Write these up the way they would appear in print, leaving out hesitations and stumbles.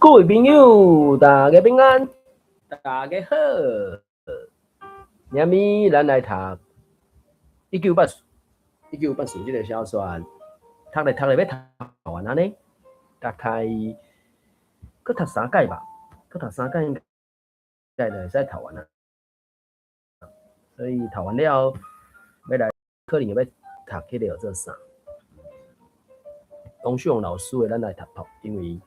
各位朋友，大家平安，大家好。明暝咱來讀一九八四，一九八四這个小說，讀咧讀咧欲讀完按呢，大概閣讀三擺吧，閣讀三擺應該就會使讀完啊。所以讀完了後，欲來可能欲讀彼个叫做啥？王秀榮老師的，咱來讀讀，因為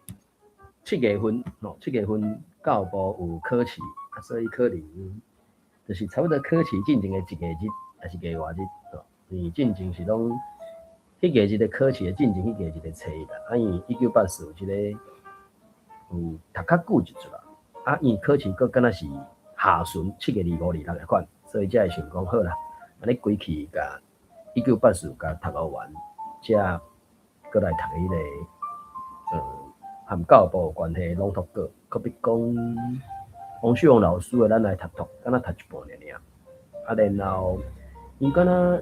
七月份吼，七月份教育部有考試，啊，所以可能就是差不多考試進前的一個日，抑是個外日吼，因為進前是攏彼個日的考試的進前彼個日的初一啦，啊，因為一九八四這個有讀較久一撮啦，啊，因為考試閣敢若是下旬7月25、26的款，所以才會想講好啦，按呢規氣共一九八四共讀予完，才閣來讀彼个和教育部有關係朗讀稿，閣比講王秀榮老師的，咱來讀讀，敢若讀一半爾爾。啊，然後伊敢若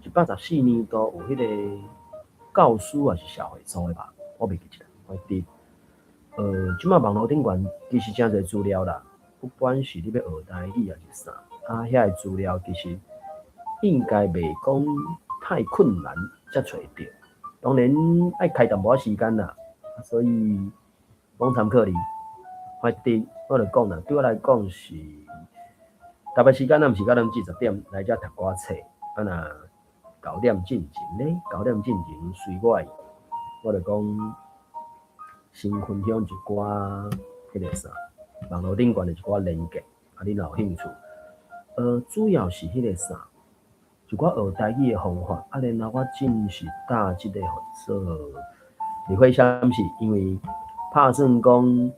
114年度有彼個教師抑是社會組的吧，我袂記得。我佇這擺網路頂懸其實誠濟資料啦，不管是你欲學台語抑是啥，啊，遐个資料其實應該袂講太困難才揣著。當然愛開淡薄仔時間啦。所以攏參考你，反正我就講啦，對我來講是台北時間，咱毋是9點四十點來遮讀寡冊，啊若九點進前咧，九點進前隨我意，我就講先分享一寡彼个啥，網路頂懸的一寡連結，啊，你若有興趣，主要是彼個啥，一寡學台語的方法，啊，然後我真是搭這个號做。李慧相是因為拍算講，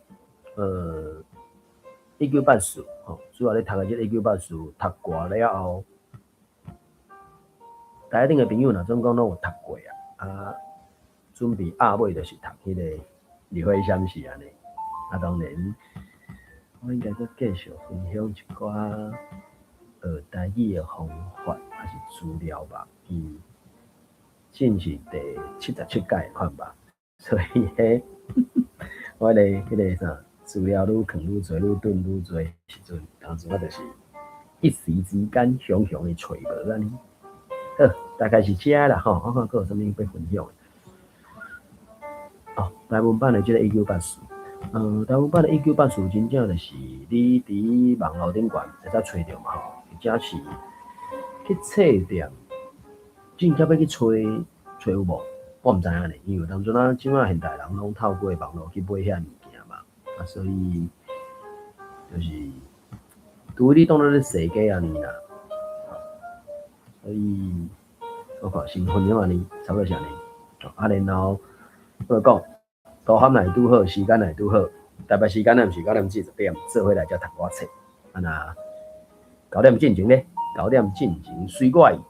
一九八四吼，主要咧讀的這个一九八四讀過了後，台頂的朋友若總講攏有讀過啊，啊，準備壓尾就是讀彼个李慧相是按呢。啊，當然，我應該閣繼續分享一寡學台語的方法，抑是資料吧。真是第77屆款吧。所以彼，我咧彼个啥資料愈囥愈濟，愈囤愈濟時陣，當陣我就是一時之間雄雄的揣無按呢。好，大概是這啦吼，我看閣有啥物欲分享的。哦，台文版的這个一九八四，台文版的一九八四真正就是你佇網路頂懸會使揣著嘛吼，或者是去冊店，真正欲去揣揣有無？我毋知影咧，因為當陣啊，這擺現代人攏透過網路去買遐物件嘛，啊，所以就是除非你當做咧踅街按呢啦，所以我看先分享按呢，差不多是按呢。啊，然後我講，都喊來拄好，時間來拄好，台北時間咱毋是9點四十點，做伙來遮讀寡冊，啊若九點進前咧，九點進前隨我意，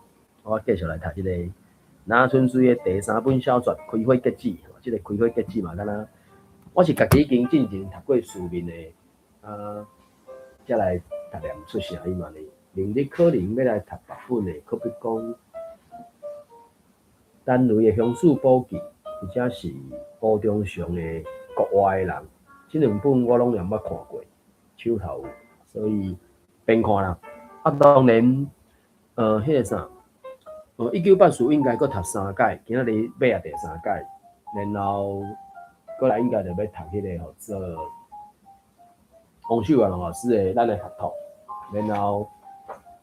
我繼續來讀這个。林春水的第三本小說《開花結籽》，這个《開花結籽》嘛，敢若我是家己已經進前讀過書面的，啊，才來讀念出聲音按呢。明日可能欲來讀別本的，可比講陳雷的《鄉事簿記》，或者是吳中祥的《國外的人》，這兩本我攏也毋捌看過，手頭有，所以邊看啦。啊，當然，彼个啥。一九八四應該閣讀三擺，今仔日尾仔第三擺，然後閣來應該就欲讀彼个號做王秀元老師的《咱的學徒》，然後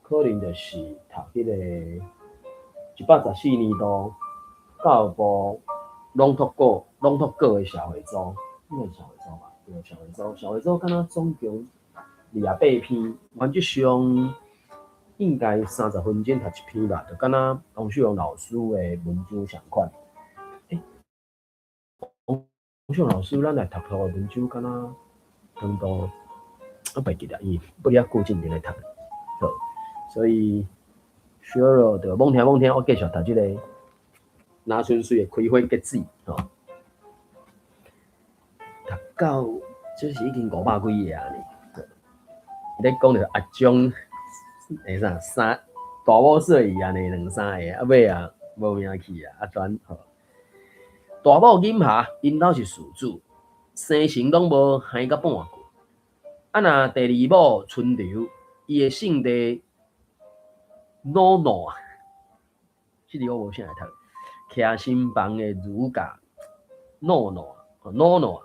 可能就是讀彼个114年度教育部朗讀稿朗讀稿的社會組，應該是社會組吧？對，社會組，社會組敢若總共28篇，原則上。應該30分鐘讀一篇吧，就敢若王秀榮老師的文章仝款。欸，王秀榮老師，咱來讀讀的文章，敢若長度我袂記得，伊不哩遐久進前來讀。好，所以小羅就罔聽罔聽，我繼續讀這個林春水的《開花結籽》吼，讀到這是已經500幾頁啊！伊咧講著阿忠。會啥三大某細伊按呢兩三个，啊尾啊無名去啊，阿轉吼。大某錦霞𪜶兜是事主，生成攏無還甲半句。啊，若第二某春流，伊的姓地諾諾啊，這字我無啥會讀。徛新房的儒家諾諾，諾諾，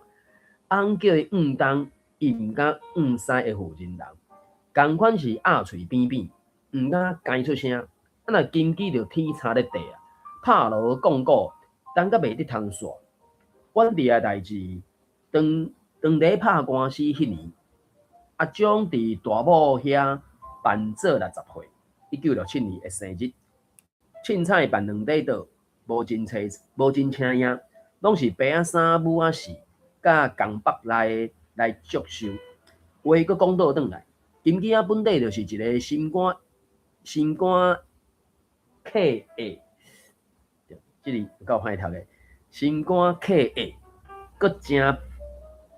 翁叫伊毋東，伊毋敢毋西的婦人人，仝款是鴨喙扁扁，毋敢刣出聲。啊，若金枝就天差咧地啊，拍鑼講鼓，等甲袂得通煞。阮佇的代誌，當當咧拍官司彼年，阿璋佇大某遐辦做60歲，1967年的生日，凊彩辦兩塊桌，無真齊，無真請影，攏是白仔衫、母仔戲，佮江北來的來祝壽。話閣講倒轉來，金枝仔本底就是一个心肝心肝客的，這字有夠歹讀的，心肝客的，閣誠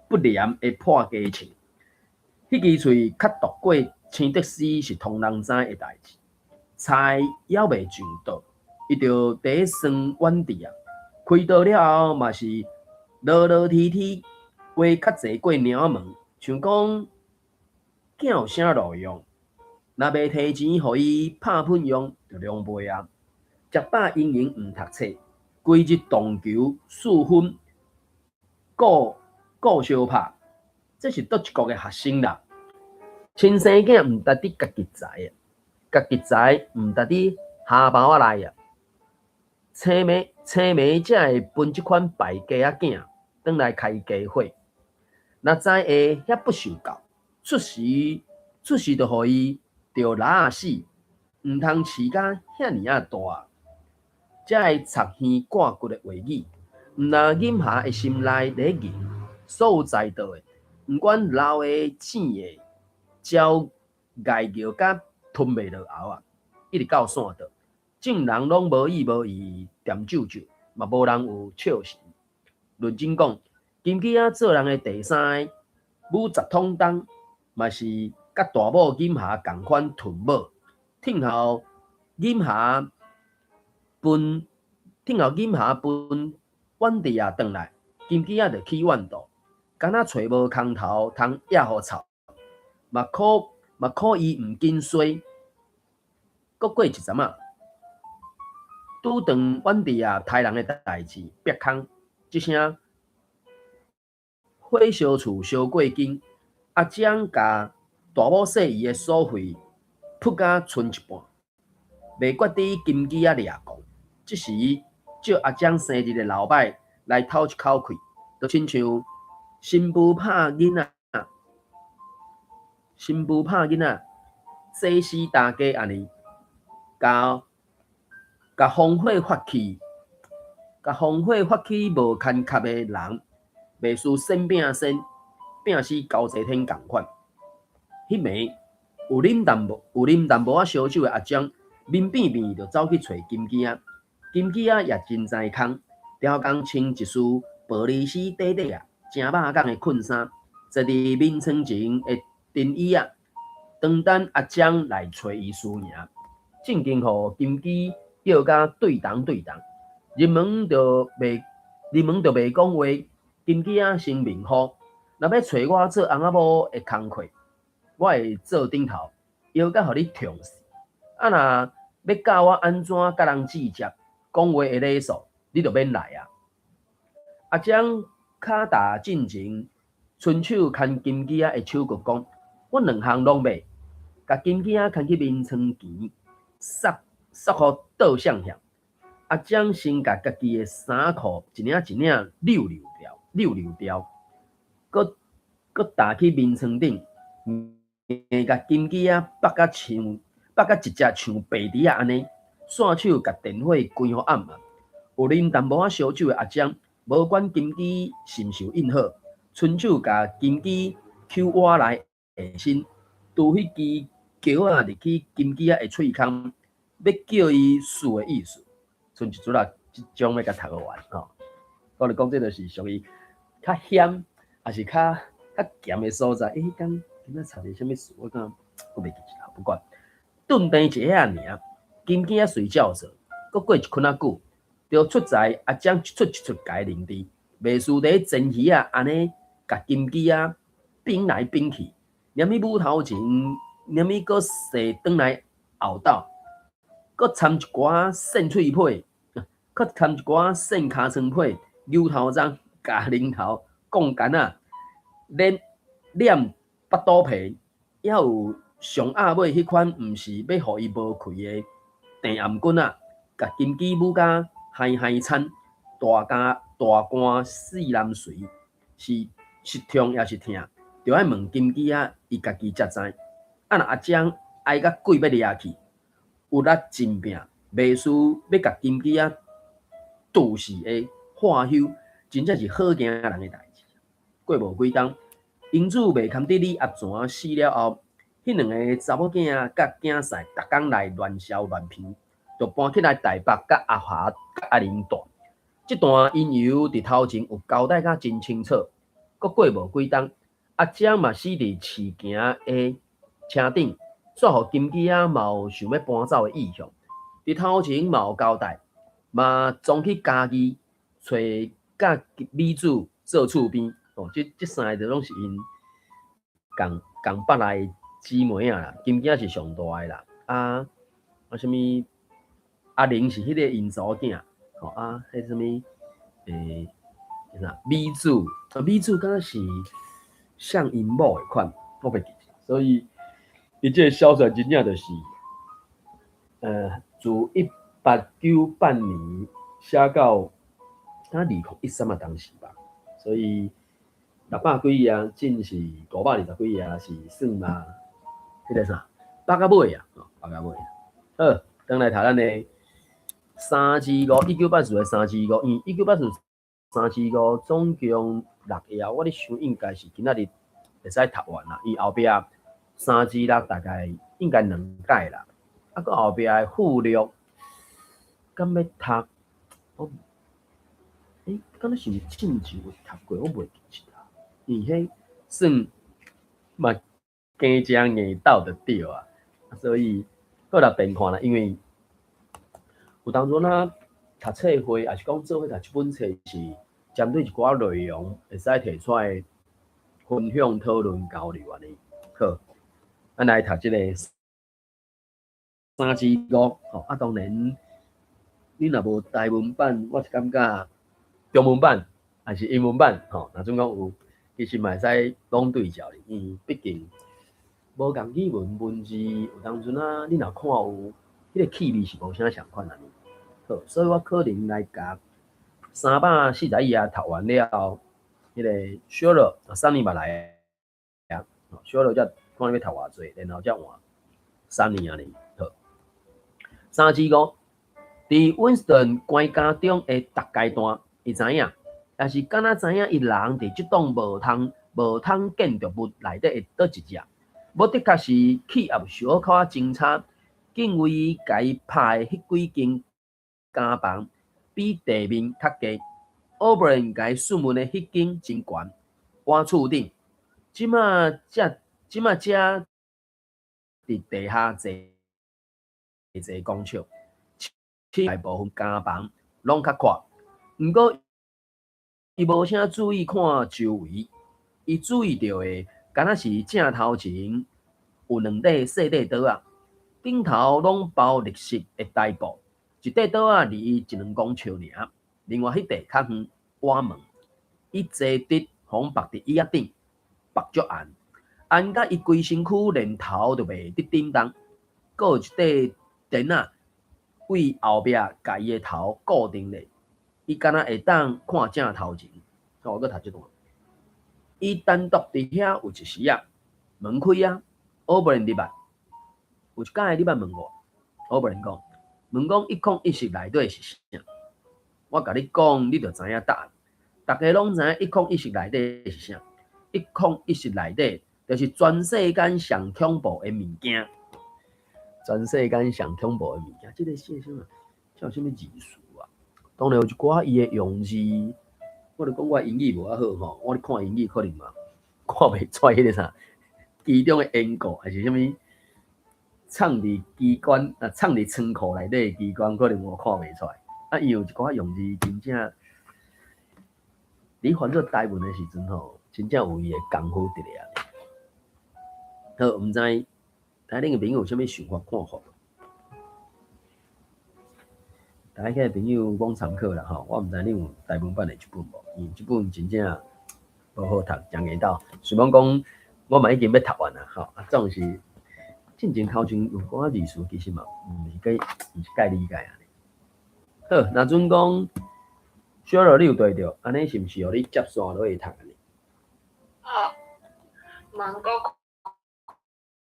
不廉的破家親。彼支喙較毒過青竹絲是通人知的代誌。菜猶未上桌，伊就佇咧算阮弟啊。開刀了後嘛是囉囉啼啼，話較濟過貓仔門，像講囝有啥路用？若袂提錢予伊拍噴用，就兩袂啊。食飽閒閒毋讀冊，規日撞球、四分、顧顧相拍，這是佗一國的學生啦。親生囝毋值佇家己才啊，家己才毋值佇下包仔內啊。青暝青暝才會分這款敗家仔囝轉來開家伙。若知會遐不受教，出時出時就予伊著拉仔死，毋通飼甲遐爾仔大，才會插耳割骨的話語，毋若銀霞的心內咧吟，所有在座的，毋管老的醒的，鸟徭叫甲吞袂落喉啊，一直到散桌，眾人攏無意無意恬皺皺，嘛無人有笑神。論真講，金枝仔做人的第三个，母十統冬，嘛是佮大某銀霞仝款褪母，聽候銀霞分，聽候銀霞分婉弟仔轉來，金枝仔就起怨妒，敢若揣無空頭通掖予臭，嘛可嘛可伊毋緊衰。閣過一陣仔，拄當婉弟仔刣人的代誌，煏空，這聲火燒厝燒過間，阿璋共大某細姨的所費噗甲賰一半，袂覺得金枝仔掠狂。這時借阿璋生日的老擺來透一口氣，就親像新婦拍囡仔，新婦拍囡仔，祭死大家按呢，共共烽火發起，共烽火發起無牽合的人，袂輸先拚先，拚死高濟天仝款。彼暝有啉淡薄，有啉淡薄仔燒酒的阿璋，面變變就走去揣金枝仔。金枝仔也真知空，刁工穿一束玻璃絲短短啊，誠肉感的困衫，坐佇眠床前的藤椅仔，當等阿璋來揣伊輸贏。正經予金枝叫甲對同對同，入門就袂入門就袂講話，金枝仔先面烏，若欲揣我做翁仔某的工課，我會做頂頭，搖甲予你痛死。啊若欲教我按怎佮人接接，講話的禮數，你就免來啊。阿璋跤踏進前，伸手牽金枝仔的手閣講：我兩項攏欲，共金枝仔牽去眠床前，捒捒予倒向向。阿璋先共家己的衫褲一領一領扭扭掉，扭扭掉，閣閣踏去眠床頂，硬共金枝仔縛甲像縛甲一隻像白豬仔按呢，紲手共電火關予暗暗。有啉淡薄仔燒酒的阿璋，無管金枝是毋是有應好，伸手共金枝搝倚來下身，拄彼支撬仔入去金枝仔的喙空，欲叫伊輸的意思。賰一陣仔，這章欲共讀予完吼。我咧講，這就是屬於較險，抑是較較鹹的所在。欸，彼工今仔插一个啥物事，我感覺我袂記得，不管。頓頓一下仔爾，金枝仔隨照做，閣過一困仔久，就出在阿璋一出一出共伊認知，袂輸佇咧煎魚仔按呢共金枝仔反來反去，連彼舞頭前，連彼閣踅轉來後斗，閣摻一寡扇喙皮，閣摻一寡扇尻川皮、牛頭鬃、咬奶頭、摃柑仔，連染腹肚皮，猶有上暗尾彼款，毋是欲予伊無氣的甜頷頸仔，共金枝舞甲嗨嗨慘，大家大汗四南隨，是是痛抑是疼，著愛問金枝仔，伊家己才知。啊，若阿江哀甲鬼欲掠去，有力真拚，袂輸欲共金枝仔毒死的化休，真正是好驚人的代誌。過無幾冬，英子袂堪得理阿泉死了後，彼兩个查某囝佮囝婿逐工來亂潲亂評，就搬起來台北佮阿華佮阿玲蹛。這段緣由佇頭前有交代甲真清楚。閣過無幾冬，阿江嘛死佇市墘的車頂，煞予金枝仔嘛有想欲搬走的意向。佇頭前嘛有交代，嘛裝去嘉義揣佮美子做厝邊。哦，這三个就攏是𪜶仝仝腹內姊妹仔啦，金枝仔是上大的啦。啊啊，啥物阿玲是彼个𪜶查某囝，吼啊，彼啥物啥美子，啊美子敢若是像𪜶某的款，我袂記得。所以伊這个小說真正就是，自1898年寫到敢2013啊當時吧，所以600幾頁，真是520幾頁，是算嘛？彼个啥，腹甲尾啊，吼，腹甲尾。好，轉來讀咱的三至五，一九八四的三至五，因為一九八四三至五總共六頁，我咧想應該是今仔日會使讀完啦。伊後壁三至六大概應該兩屆啦，啊，閣後壁的附錄，敢欲讀？我，敢若是毋進前有讀過，我袂記得啊。因為彼算嘛加食硬鬥就對啊，所以好啦，變看啦，因為有當陣啊，讀冊會，抑是講做伙讀這本冊是針對一寡內容會使提出來分享、討論、交流按呢。好，咱來讀這个三至五，吼啊，當然你若無台文版，我是感覺中文版還是英文版，吼，若準講有，其實嘛會使攏對照哩，因為畢竟無仝語文文字，有當陣啊，你若看有，彼个氣味是無啥仝款按呢。好，所以我可能來共341頁讀完了後，彼个小樂啊，三年嘛來啊，小樂才看你欲讀偌濟，然後才換三年按呢。好，三至五，佇溫斯頓關家中的逐階段，伊知影，抑是敢若知影伊人佇這棟無通建築物內底的佗一隻，無的確是氣壓小可真差，警衛共伊拍的彼幾間監房比地面較低。奧布蘭共伊訊問的彼間真懸，倚厝頂，這馬才佇地下坐坐公尺，大部分監房攏較闊。毋過伊無啥注意看周圍，伊注意著的敢若是正頭前有兩塊細塊桌仔，頂頭攏包綠色的台布，一塊桌仔離伊一兩公尺爾，另外彼塊較遠倚門。伊坐直，予人縛佇椅仔頂，縛足絚，絚甲伊規身軀連頭都袂得振動。閣有一塊電仔對後壁共伊的頭固定咧，伊敢若會當看正頭前。我閣讀這段。伊單獨佇遐有一時仔，門開啊，奧布蘭入來。有一擺你捌問我，奧布蘭講，問講101室內底是啥？我共你講，你就知影答案。逐家攏知影一空一室內底是啥？一空一室內底就是全世間上恐怖的物件。全世間上恐怖的物件，這个是啥物？這有啥物意思啊？當然有一寡伊的用字，我著講我英語無遐好吼，我咧看英語可能嘛看袂出彼个啥，其中的緣故，還是啥物藏佇機關啊，藏佇倉庫內底的機關，可能我看袂出來。啊，伊有一寡用字真正，你翻做台文的時陣吼，真正有伊的功夫佇咧啊。好，毋知台頂的朋友有啥物想法看法？大家的朋友講參考啦吼，我毋知你有台文版的這本無？因為這本真正無好讀，誠硬鬥。雖罔講，我嘛已經欲讀完啦吼，啊，總是進前頭前有寡字詞，其實嘛毋是介理解按呢。好，若準講小樂你有對著，按呢是毋是予你接線落去讀按呢？啊，門閣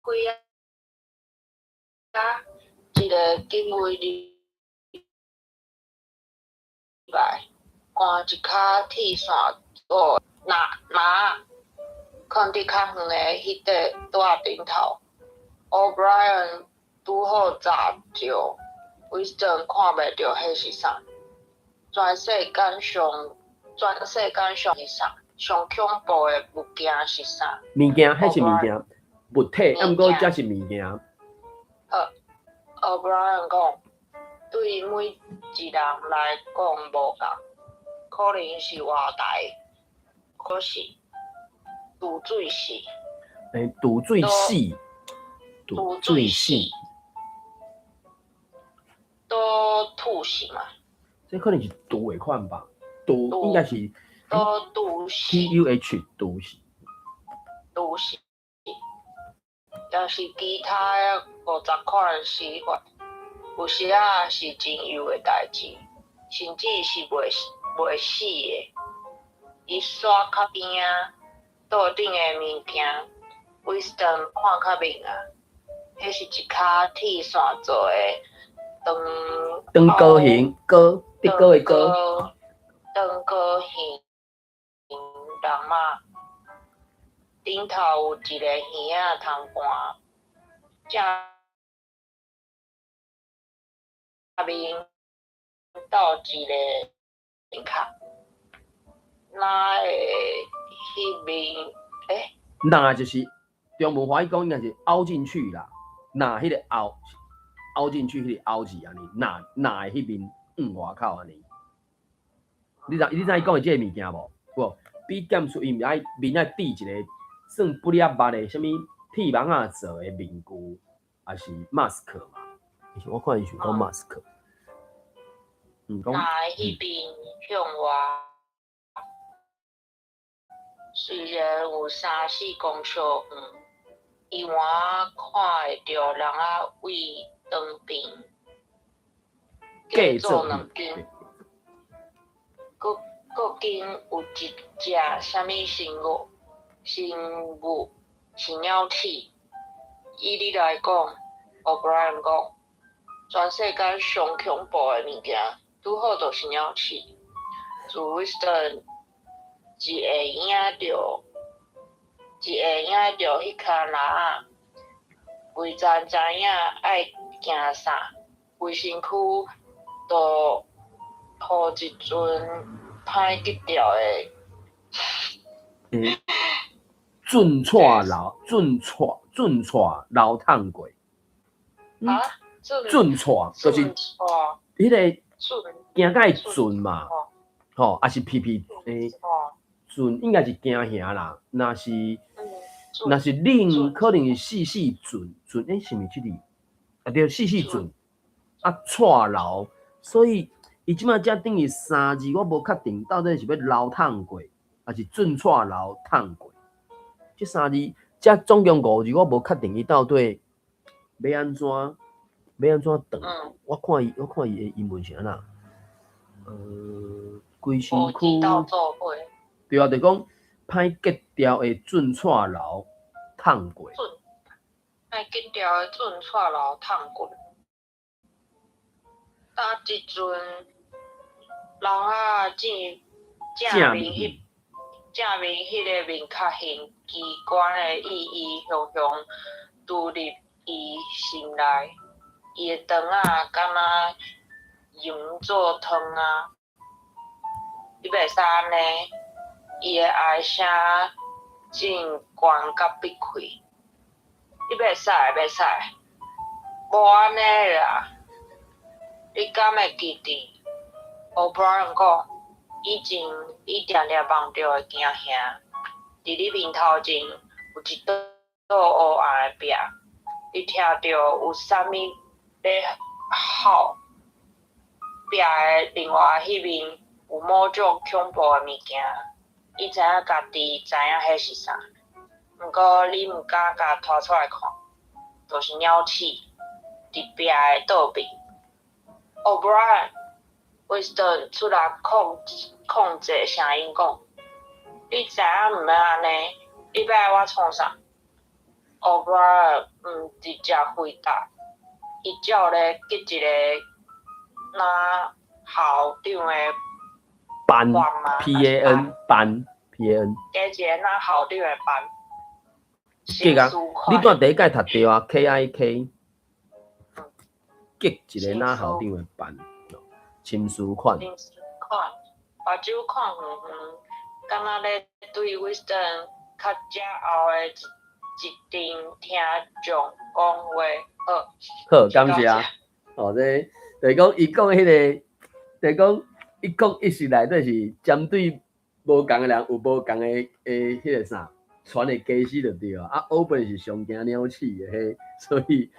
開啊，一个警衛入來，牽一跤鐵線做馬馬，囥佇較遠的彼塊桌頂頭。O'Brien 拄好閘著，Winston 看袂著彼是啥。全世間上是啥？上恐怖的物件是啥？物件，彼是物件，物體，啊，毋過這是物件。好，O'Brien 講，對每一人來講無仝，可能是活台，可是滷水死。欸，滷水死，滷水死，都吐死嘛？這可能是毒的款吧？毒應該是。都毒死。 TUH 毒死。毒死。也是其他的50款死法，有時仔是真幼的代誌，甚至是袂死的。伊煞較邊仔，桌頂的物件，Winston 看較明啊，彼是一跤鐵線做的長長高形高，竹篙的篙，長高形人馬，頂頭有一个耳仔通盤，正面斗一个卡，哪会彼面？欸？若就是中文華語講應該是凹進去啦，若彼个凹凹進去，彼個凹字按呢，若若的彼面外口按呢。你知伊講的這个物件無？無，比劍術伊毋是愛面愛戴一個算不了目的啥物鐵網仔做的面具，抑是 mask 嘛？我看伊是講 mask。嗯，講。若彼邊向外，雖然有三四公尺遠，伊還看會著人仔對長邊隔做兩間，閣閣間有一隻啥物生物是鳥鼠。以你來講，O'Brien 講，全世間上恐怖的物件，拄好就是鳥鼠。自 Winston 一下影著彼跤籃仔，未曾知影愛驚啥，規身軀都予一陣歹格調的。欸，準掣流淌過。啊？準掣就是彼个行甲會準嘛，吼，抑是皮皮欸，準應該是驚嚇啦。若是冷，可能是四四準準，欸，是毋是這裡？啊對，四四準啊，掣流，所以伊這擺才等於三字，我無確定到底是欲流淌過，抑是準掣流淌過。這三字，這總共五字，我無確定伊到底欲按怎斷。我看伊的英文是按怎？規身軀，對啊，就講歹格調的準掣流淌過。歹格調的準掣流淌過。當一陣人仔正面彼个面殼形機關的意義雄雄突入伊心內，伊的腸仔敢若溶做湯仔。你袂使按呢，伊的哀聲真懸甲逼氣。你袂使，袂使，無按呢啦！你敢會記得？O'Brien 講，以前伊定定夢著的驚嚇。佇你面頭前有一道烏暗的壁，你聽著有啥物咧吼。壁的另外彼面有某種恐怖的物件，伊知影家己知影彼是啥，毋過你毋敢共拖出來看，就是鳥鼠，佇壁的倒邊。O'Brien，Winston 出來控制聲音講：你知影毋免按呢，你欲愛我創啥？O'Brien 毋直接回答，伊照咧激一个若校長的班班嗎？ ，P A N 班 P A N，加一个若校長的班。激啊！你拄仔第一屆讀著啊，K I K，激一个若校長的班，深思款。深思款，目睭看遠遠，敢若咧對 Winston 較遮後的一陣聽眾講話。好，好，感謝。哦，這就是講伊講彼个，就是講伊講一時內底是針對無仝的人有無仝的彼个啥傳的解釋就對啊。啊，Owen 是上驚鳥鼠的彼，所以，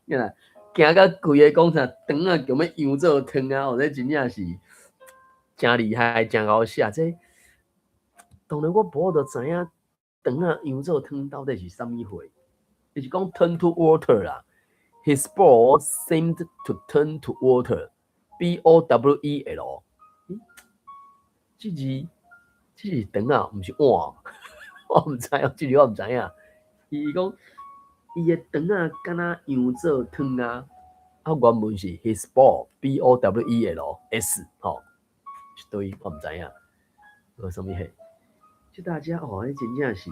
你若驚甲規个講啥腸仔強欲溶做湯啊！哦，這真正是誠厲害，誠𠢕寫。這當然我無法度知影腸仔溶做湯到底是啥物貨，就是講 turn to water 啦。His bowel seemed to turn to water. B O W E L。這字這是腸仔，毋是碗。我毋知哦，這字我毋知影。伊講伊的腸仔敢若溶做湯啊！啊，原文是 his bowel B O W E L S 吼，一堆我毋知影。無啥物貨。這大家哦，彼真正是，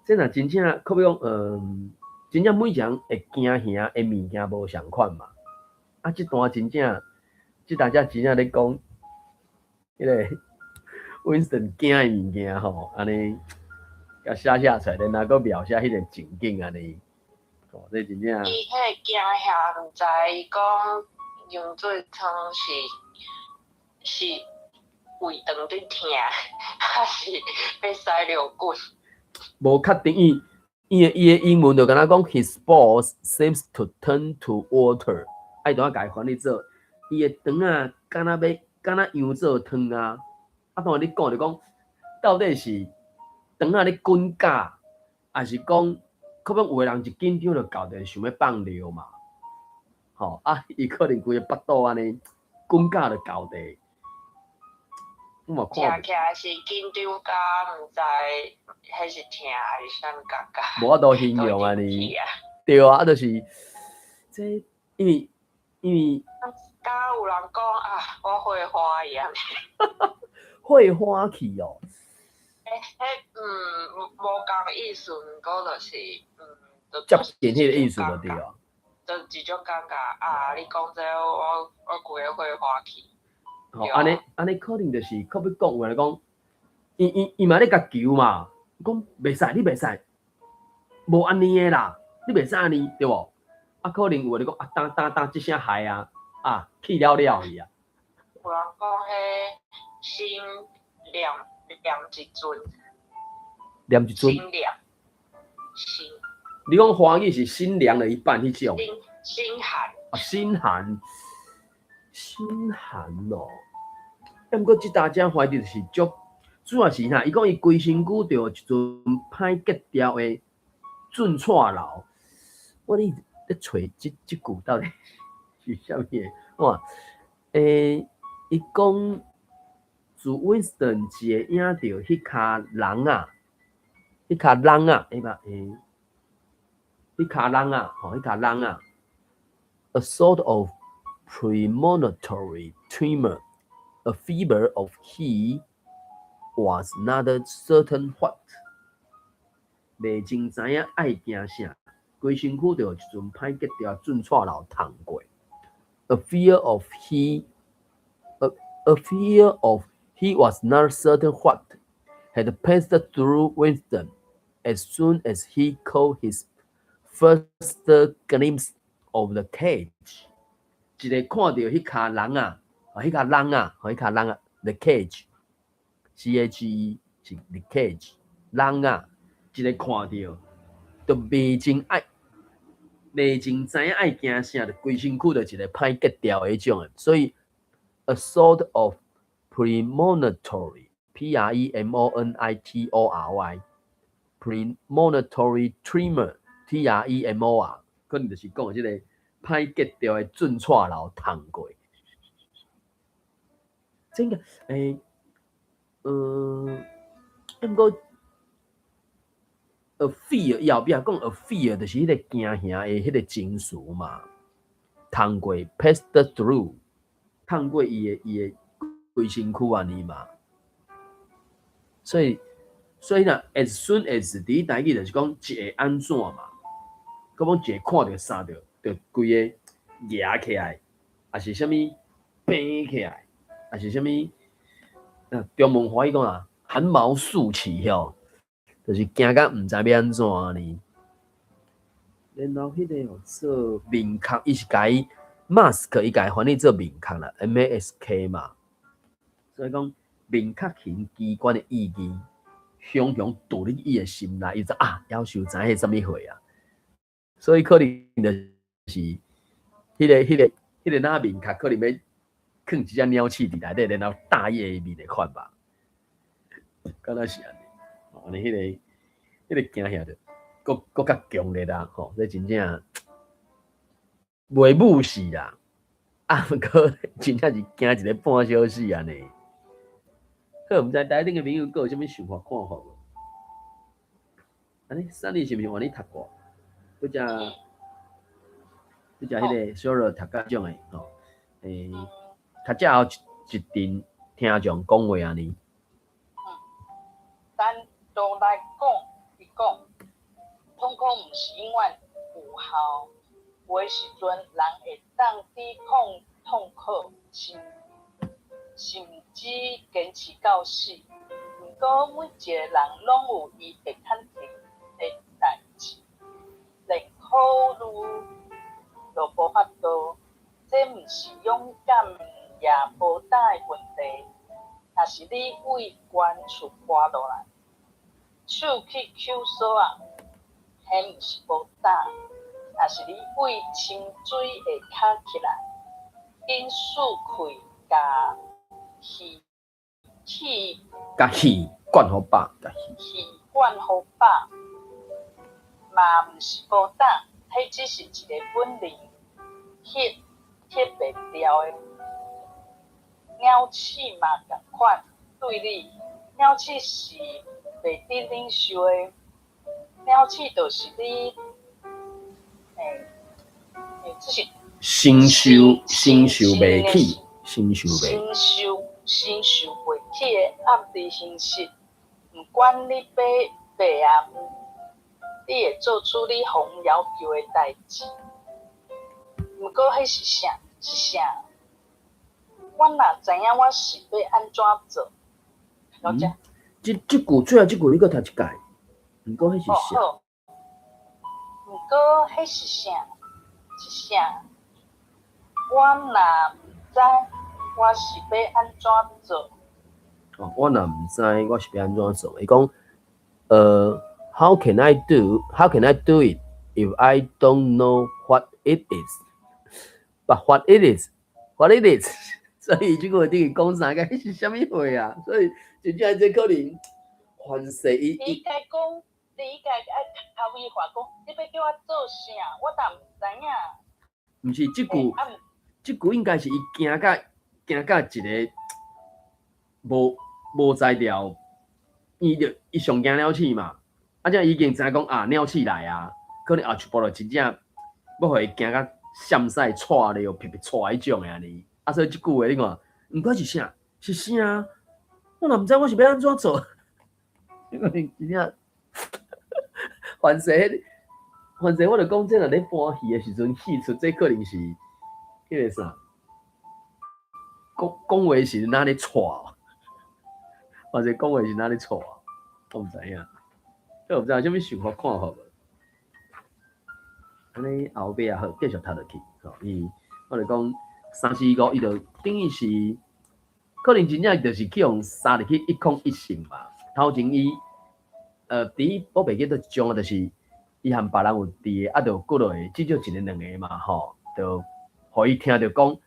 這若真正可比講，真正每一人會驚嚇的物件無仝款嘛。啊，這段真正，這大家真正咧講，彼个 Winston 驚的物件吼，按呢，共寫寫出來，然後閣描寫彼个情景按呢，哦，這真正。伊彼个驚嚇，毋知伊講溶做湯是胃腸佇疼，還是欲屎尿滾？無確定，伊的英文就敢若講，His bowels seems to turn to water，啊，伊就愛共伊翻譯做，伊的腸仔敢若欲敢若溶做湯啊！啊，當然你講就講，到底是腸仔咧滾絞，還是講可能有的人一緊張就搞著想欲放尿嘛？吼啊，伊可能規个腹肚按呢滾絞就搞著。我嘛看。聽起來是緊張甲毋知彼是疼還是啥物感覺。無法度形容按呢。對啊，就是這因為。敢若有人講啊，我火花去按呢。火花去哦。欸，彼無仝意思，毋過就是接近彼个意思就對啊。就一種感覺啊！你講這我規个火花去。吼，按呢可能就是，可欲講有人講，伊嘛咧共求嘛，講袂使，你袂使，無按呢的啦，你袂使按呢，對無？啊，可能有的講啊，當當當，這聲害啊，啊，去了了去啊。有人講彼心念念一陣。念一陣。心念，心。你講華語是心涼了一半彼種。心心寒。啊，心寒，心寒哦。啊，毋過這大家懷疑就是足，主要是啥？伊講伊規身軀著一陣歹格調的震掣流。我咧咧揣這句到底是啥物的？哇，伊講自 Winston 一个影著彼跤籠仔，彼跤籠仔，欸吧，欸，彼跤籠仔，吼，彼跤籠仔，a sort of premonitory tremor, a fever of he was not certain what，袂真知影愛驚啥，規身軀就有一陣歹格調震掣流淌過。A fear of he, a fear of he was not certain what had passed through Winston as soon as he caught his first glimpse of the cage。一个看著彼跤籠仔，啊，彼跤籠仔，彼跤籠仔，the cage， C A G E 是 cage 籠仔，一个看著就袂真愛，袂真知影愛驚啥，就規身軀就一個歹格調彼種的，所以 a sort of premonitory P R E M O N I T O R Y premonitory tremor T R E M O R，可能就是講這个歹格調的準掣流淌過。真個，毋過，a fear 伊後壁講 a fear 就是彼個驚嚇的彼個情緒嘛，淌過 passed through，淌過伊的規身軀按呢嘛。所以若 as soon as 佇台語就是講一會按怎嘛，閣講一會看著啥著，就規个夯起來，抑是啥物變起來，抑是啥物？中文華語講啊，汗毛豎起吼，就是驚甲毋知欲按怎按呢。然後彼個做面殼，伊是共伊 mask，伊共伊翻譯做面殼啦，M A S K 嘛。所以講面殼型機關的意義，雄雄墜入伊的心內，伊就啊，夭壽知彼啥物貨啊。所以可能就是彼個那面殼可能欲囥一隻鳥鼠佇內底，然後打伊的面的款吧。敢若是按呢，按呢彼個驚嚇著，閣較強烈啦，吼！這真正袂武死啦，啊，毋過真正是驚一个半小時按呢。好，毋知台頂的朋友閣有啥物想法看法無？按呢，珊妮是毋是換你讀過？拄才彼个小樂讀甲種的吼，讀遮後一陣聽眾講話按呢。單獨來講，伊講痛苦毋是永遠有效，有的時陣人會當抵抗痛苦，甚至堅持到死。毋過每一個人攏有伊會趁的代誌，連考慮都無法度。這毋是勇敢抑無膽的問題。若是你對懸厝跋落來，手去抾鎖仔，彼毋是無膽；若是你對深水下跤起來，緊輸氣共氣氣共氣灌予飽，共氣氣灌予飽，嘛毋是無膽，彼只是一个本能，翕翕袂牢的。鳥鼠嘛仝款，對你，鳥鼠是袂得忍受的。鳥鼠就是你，這是承受袂起，承受袂。承受袂起的壓力形式。毋管你欲白抑黃，你會做出你予人要求的代誌。毋過彼是啥？是啥？我若知影我是欲按怎做，了解。這句最後這句你閣讀一擺。毋過彼是啥？好。毋過彼是啥？是啥？我若毋知我是欲按怎做。哦，我若毋知我是欲按怎做。伊講，How can I do? How can I do it if I don't know what it is? But what it is? What it is? 所以這句等於講啥個？彼是啥物貨啊？所以真正這可能凡勢伊你應該講，你應該愛口語化講，你欲叫我做啥？我但毋知影。毋是這句，這句應該是伊驚甲一个無才調，伊就伊上驚鳥鼠嘛，啊，這已經知影講啊鳥鼠來啊，可能後一步就真正欲予伊驚甲閃屎掣尿皮皮掣彼種的按呢。啊，所以這句話你看，毋管是啥，是啥，我若毋知我是欲按怎做，這個真正凡勢，凡勢我就講這若咧搬戲的時陣，戲出這可能是彼个啥，講講話時哪咧掣，凡勢講話時哪咧掣，我毋知影，我毋知有啥物想法看法無？按呢後尾也好，繼續讀落去，吼，伊我就講三四五，伊就等於是可能真正就是去予殺入去一空一色嘛。頭前伊，佇我袂記得一種啊，就是伊和別人有佇啊，就過落去，至少一个兩个嘛，吼，就予伊聽著講，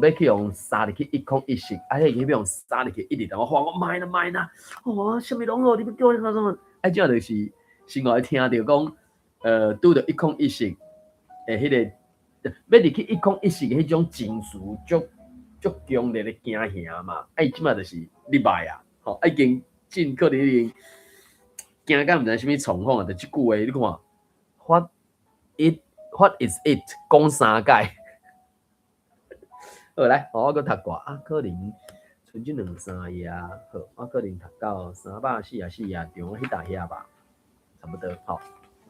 欲去予殺入去一空一色，啊，彼個欲予殺入去，一直共我喊我莫啦莫啦，哦，啥物攏好，你欲叫我創啥物？啊，這就是先予伊聽著講，拄著一空一色的彼个，欲入去一空一色的彼種情緒，足足強烈的驚嚇嘛。啊，伊這擺就是入來啊，吼，已經進可能已經驚甲毋知啥物狀況啊！就這句話，你看，What is it？講三擺。好來，我閣讀過啊，可能賰這兩三頁，好，我可能讀到344頁中彼搭遐吧，差不多，吼，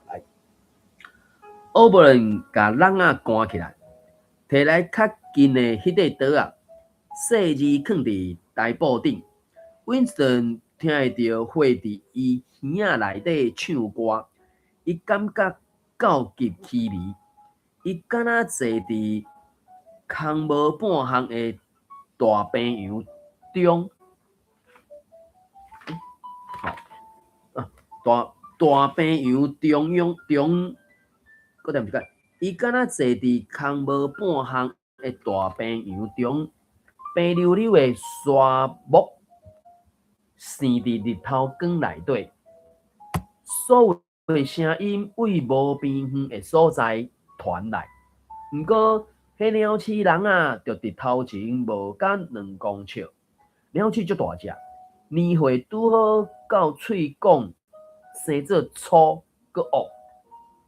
來。歐布倫共籠仔關起來，提來較近的彼塊桌仔，細字囥佇台布頂。Winston 聽會著花佇伊耳仔內底唱歌，伊感覺夠極淒迷，伊敢若坐佇空無半項的大平洋中，吼，啊，大大平洋中央中，閣念一擺，伊敢若坐佇空無半項的大平洋中，白溜溜的沙漠生佇日頭光內底，所有的聲音對無邊遠的所在傳來。毋過，彼鳥鼠籠仔就佇頭前無甲2公尺，鳥鼠足大隻，年歲拄好到喙管生做粗閣惡，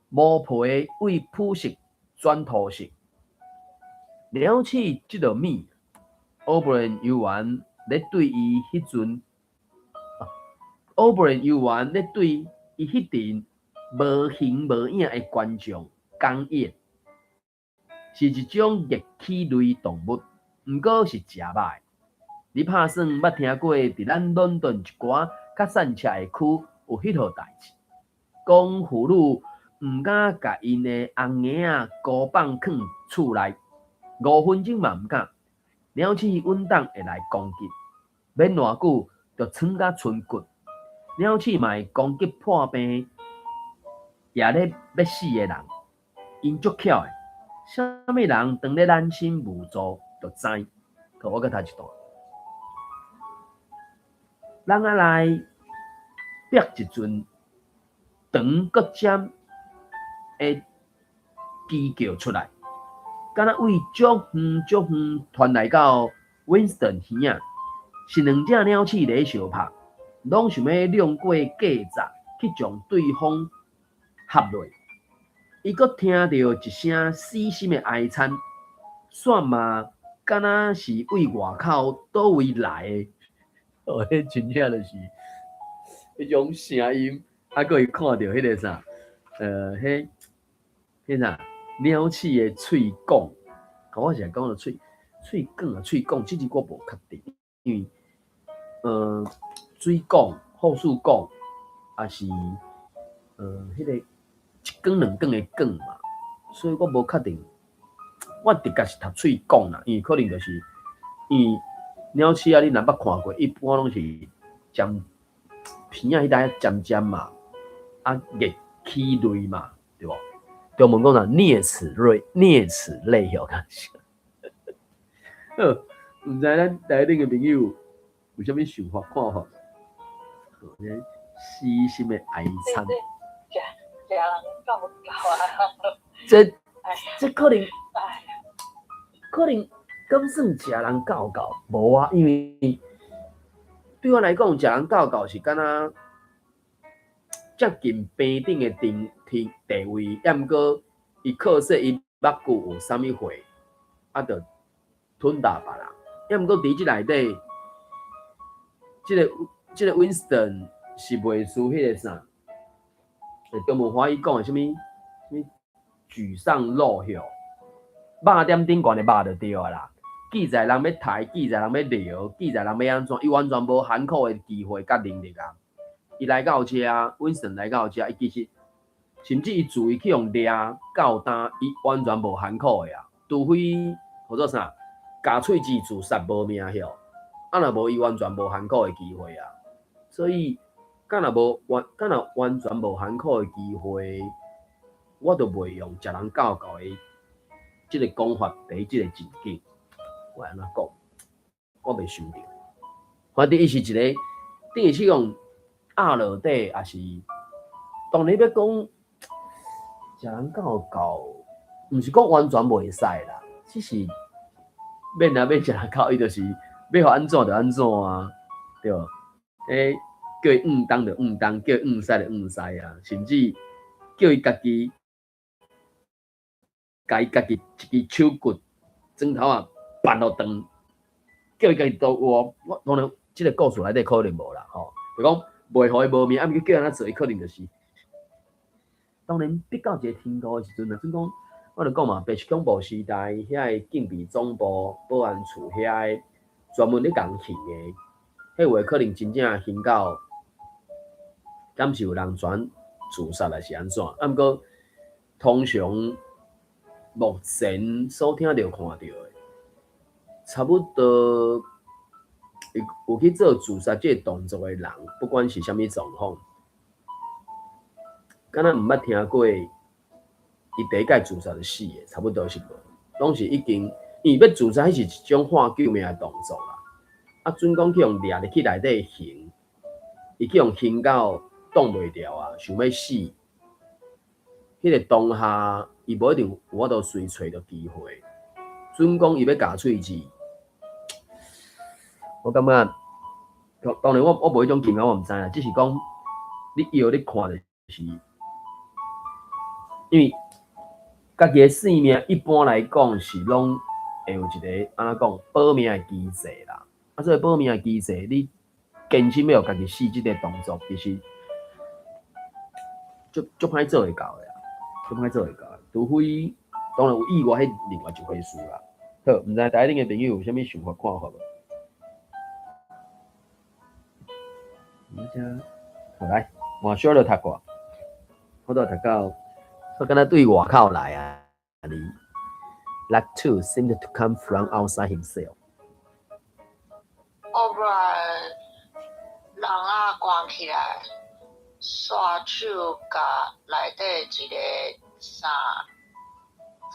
毛皮對膚色轉塗色。鳥鼠這落物，歐布倫猶原咧對伊彼陣，歐布倫猶原咧對伊彼陣無形無影的觀眾講演，是一種齧齒類動物，毋過是食肉的。你拍算捌聽過佇咱倫敦一寡較散赤的區有彼號代誌，講婦女毋敢共𪜶的翁嬰仔孤放囥厝內，5分鐘嘛毋敢，鳥鼠穩當會來攻擊，免偌久就賰甲賰骨。鳥鼠嘛會攻擊破病也咧欲死的人，𪜶足巧的，啥物人當咧擔心無助，就知。好，我閣讀一段。籠仔內逼一陣長閣尖的雞叫出來，敢若對足遠足遠傳來到 Winston 耳仔，是兩隻鳥鼠咧相拍，攏想欲掠過隔柵去將對方合落。伊閣聽著一聲死心的哀慘，煞嘛敢若是對外口佗位來的。哦，彼真正就是彼種聲音，啊，閣會看著彼个啥，彼彼啥鳥鼠的喙管，我是講著喙喙管啊，喙管，這字我無確定，因為水管、後水管，抑是彼个一管兩管的管嘛，所以我無確定。我直覺是讀喙管啦，因為可能就是因為鳥鼠啊，你若捌看過，一般攏是尖鼻仔彼搭尖尖嘛，啊，齧齒類嘛，對無？中文講啥？齧齒類，齧齒類吼，敢是？好，毋知咱台頂的朋友有啥物想法看法？死心的哀慘。食食人夠夠啊！這可能，可能敢算食人夠夠？無啊，因為對我來講，食人夠夠是敢若接近平等的地地地位，抑毋過伊靠說伊目久有啥物貨，啊，就吞打別人。抑毋過佇這內底，這個 Winston 是袂輸彼個啥，中文華語講的啥物啥物沮喪落葉，肉點頂懸的肉就對啊啦。記載人欲刣，記載人欲撩，記載人欲按怎，伊完全無反抗的機會佮能力啊。伊來到遮，Winston 來到遮，伊其實甚至伊注意去予掠到呾，伊完全無反抗的啊。除非號做啥，咬喙齒自殺無命曉，啊若無伊完全無反抗的機會啊，所以敢若無完，敢若完全無反抗的機會，我就袂用食人教教的這個講法佇這個情景，我會按怎講？我袂想著。反正伊是一個，等於是用壓落底，抑是當然欲講食人教教，毋是講完全袂使啦，只是免啊欲食人教，伊就是欲予按怎就按怎啊，對無？叫伊毋當就毋當，叫伊毋使就毋使啊，甚至叫伊家己，共伊家己一支手骨指頭仔扳予斷，叫伊家己都有。我當然這個故事內底可能無啦，吼，就講袂予伊無命，啊毋過叫伊按怎做，伊可能就是。當然逼到一個程度的時陣，若準講，我就講嘛，白色恐怖時代，遐个警備總部保安處遐个專門咧共刑的，彼話可能真正刑到，敢是有人轉自殺抑是按怎？啊，毋過通常目前所聽著看著的，差不多有去做自殺這個動作的人，不管是啥物狀況，敢若毋捌聽過伊第一擺自殺就死的，差不多是無，攏是已經，因為欲自殺，彼是一種喊救命的動作啦。啊，準講去予掠入去內底刑，伊去予刑到擋袂牢啊，想欲死，彼個當下伊無一定有法度隨揣著機會。準講伊欲咬喙齒，我感覺，當然我無彼種經驗，我毋知啦。只是講你搖你看就是，因為家己的性命一般來講是攏會有一個按怎講保命的機制啦。啊，所以保命的機制，你堅持欲予家己死這個動作，其實足足歹做會到的啊，足歹做會到的。除非當然有意外，彼另外一回事啦。好，毋知台頂的朋友有啥物想法看法無？好來，換小就讀過，我都讀到，我敢若對外口來啊，你 Luck too seemed to come from outside himself。後來籠仔關起來，煞手共內底一个啥？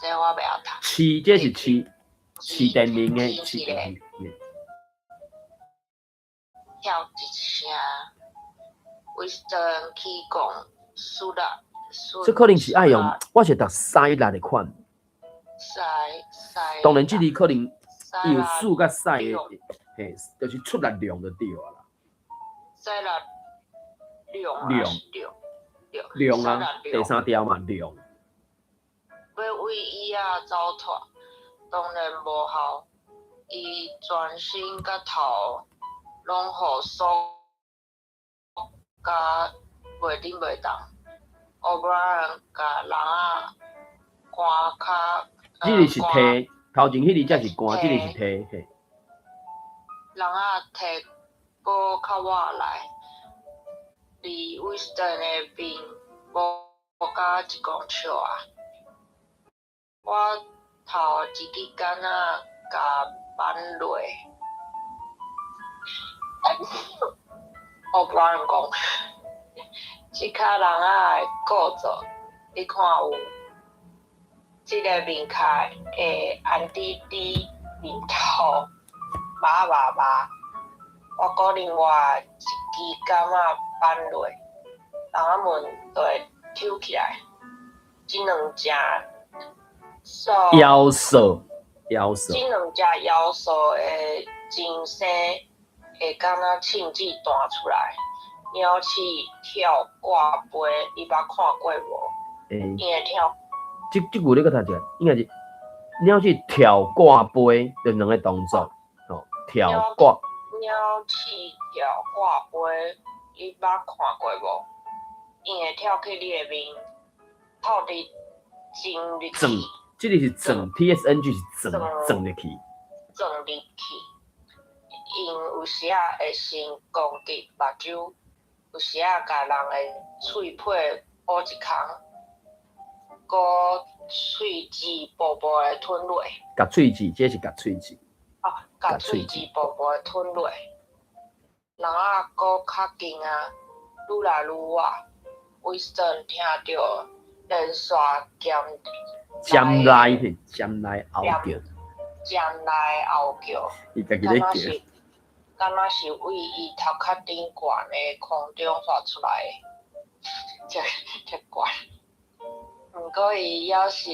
這我袂曉讀。飼，這是飼，飼電鈴的飼電鈴。跳一聲，威斯頓去講輸啦。這可能是愛用，我是讀西力的款。西西。當然，這裡可能伊有數佮西的，嘿，就是出力量就對啊啦。西力量量量啊，第三條嘛量。欲為椅仔走脫，當然無效。伊全身佮頭攏予鎖甲袂振袂動。歐布萊恩共籠仔關較。這个是提，頭前彼个才是關，這个是提，嘿。籠仔提閣較倚來，離威斯頓的面無甲一公尺仔。我頭一支桿仔共扳落。歐布萊恩講，這跤籠仔的構造，你看有？這个面殼會安佇你面頭麻麻麻。我鼓另外一支桿仔扳落，籠仔門就會抽起來。這兩隻妖獸，妖獸。這兩隻妖獸的真聲會敢若凊子彈出來。鳥鼠跳掛飛，你捌看過無？伊會跳。這這句你閣讀一下，應該是鳥鼠跳掛飛，就兩個動作，哦，跳掛。鳥鼠跳掛飛，你捌看過無？伊會跳去你的面，透佇進入去。鑽，這个是鑽，TSNG 是鑽，鑽入去。鑽入去，𪜶有時仔會先攻擊目睭，有時仔共人的喙皮挖一空，閣喙舌薄薄的吞落。咬喙舌，這是咬喙舌。哦，咬共喙舌薄薄吞落，人仔閣較近啊，愈來愈倚。Winston 聽著連續尖尖來是尖來吼叫，尖來吼叫，伊家己咧敢若是敢若是為伊頭殼頂懸的空中發出來的，遮遮懸。毋過伊猶是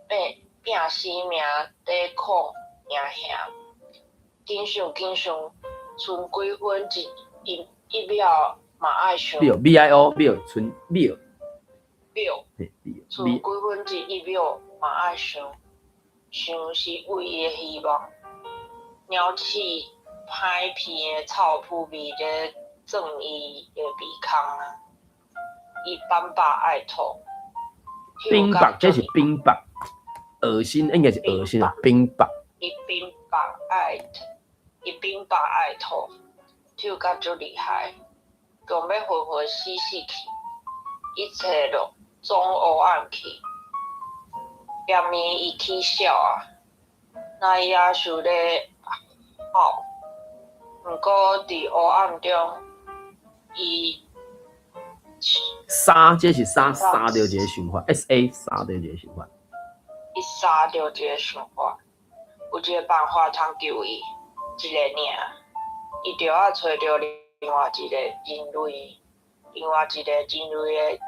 拼拼死命抵抗驚嚇，緊想緊想，賰幾分一一一秒嘛愛想。秒 B I O 秒賰秒。秒，賰幾分之一秒嘛愛想，想是唯一的希望。鳥鼠歹鼻的臭撲味咧鑽伊的鼻孔啊！伊反腹愛吐。冰白，這是冰白，噁心應該是噁心啊！冰白。伊冰白愛吐，伊冰白愛吐，吐甲足厲害，強欲昏昏死死去，一切攏總烏暗去。踮暝伊起痟啊，那伊也想咧哭，毋過佇烏暗中，伊殺，這是殺，殺著一个想法，S A 殺著一个想法。伊殺著一个想法，有一個辦法通救伊，一个爾。伊著愛揣著另外一個人類，另外一個人類的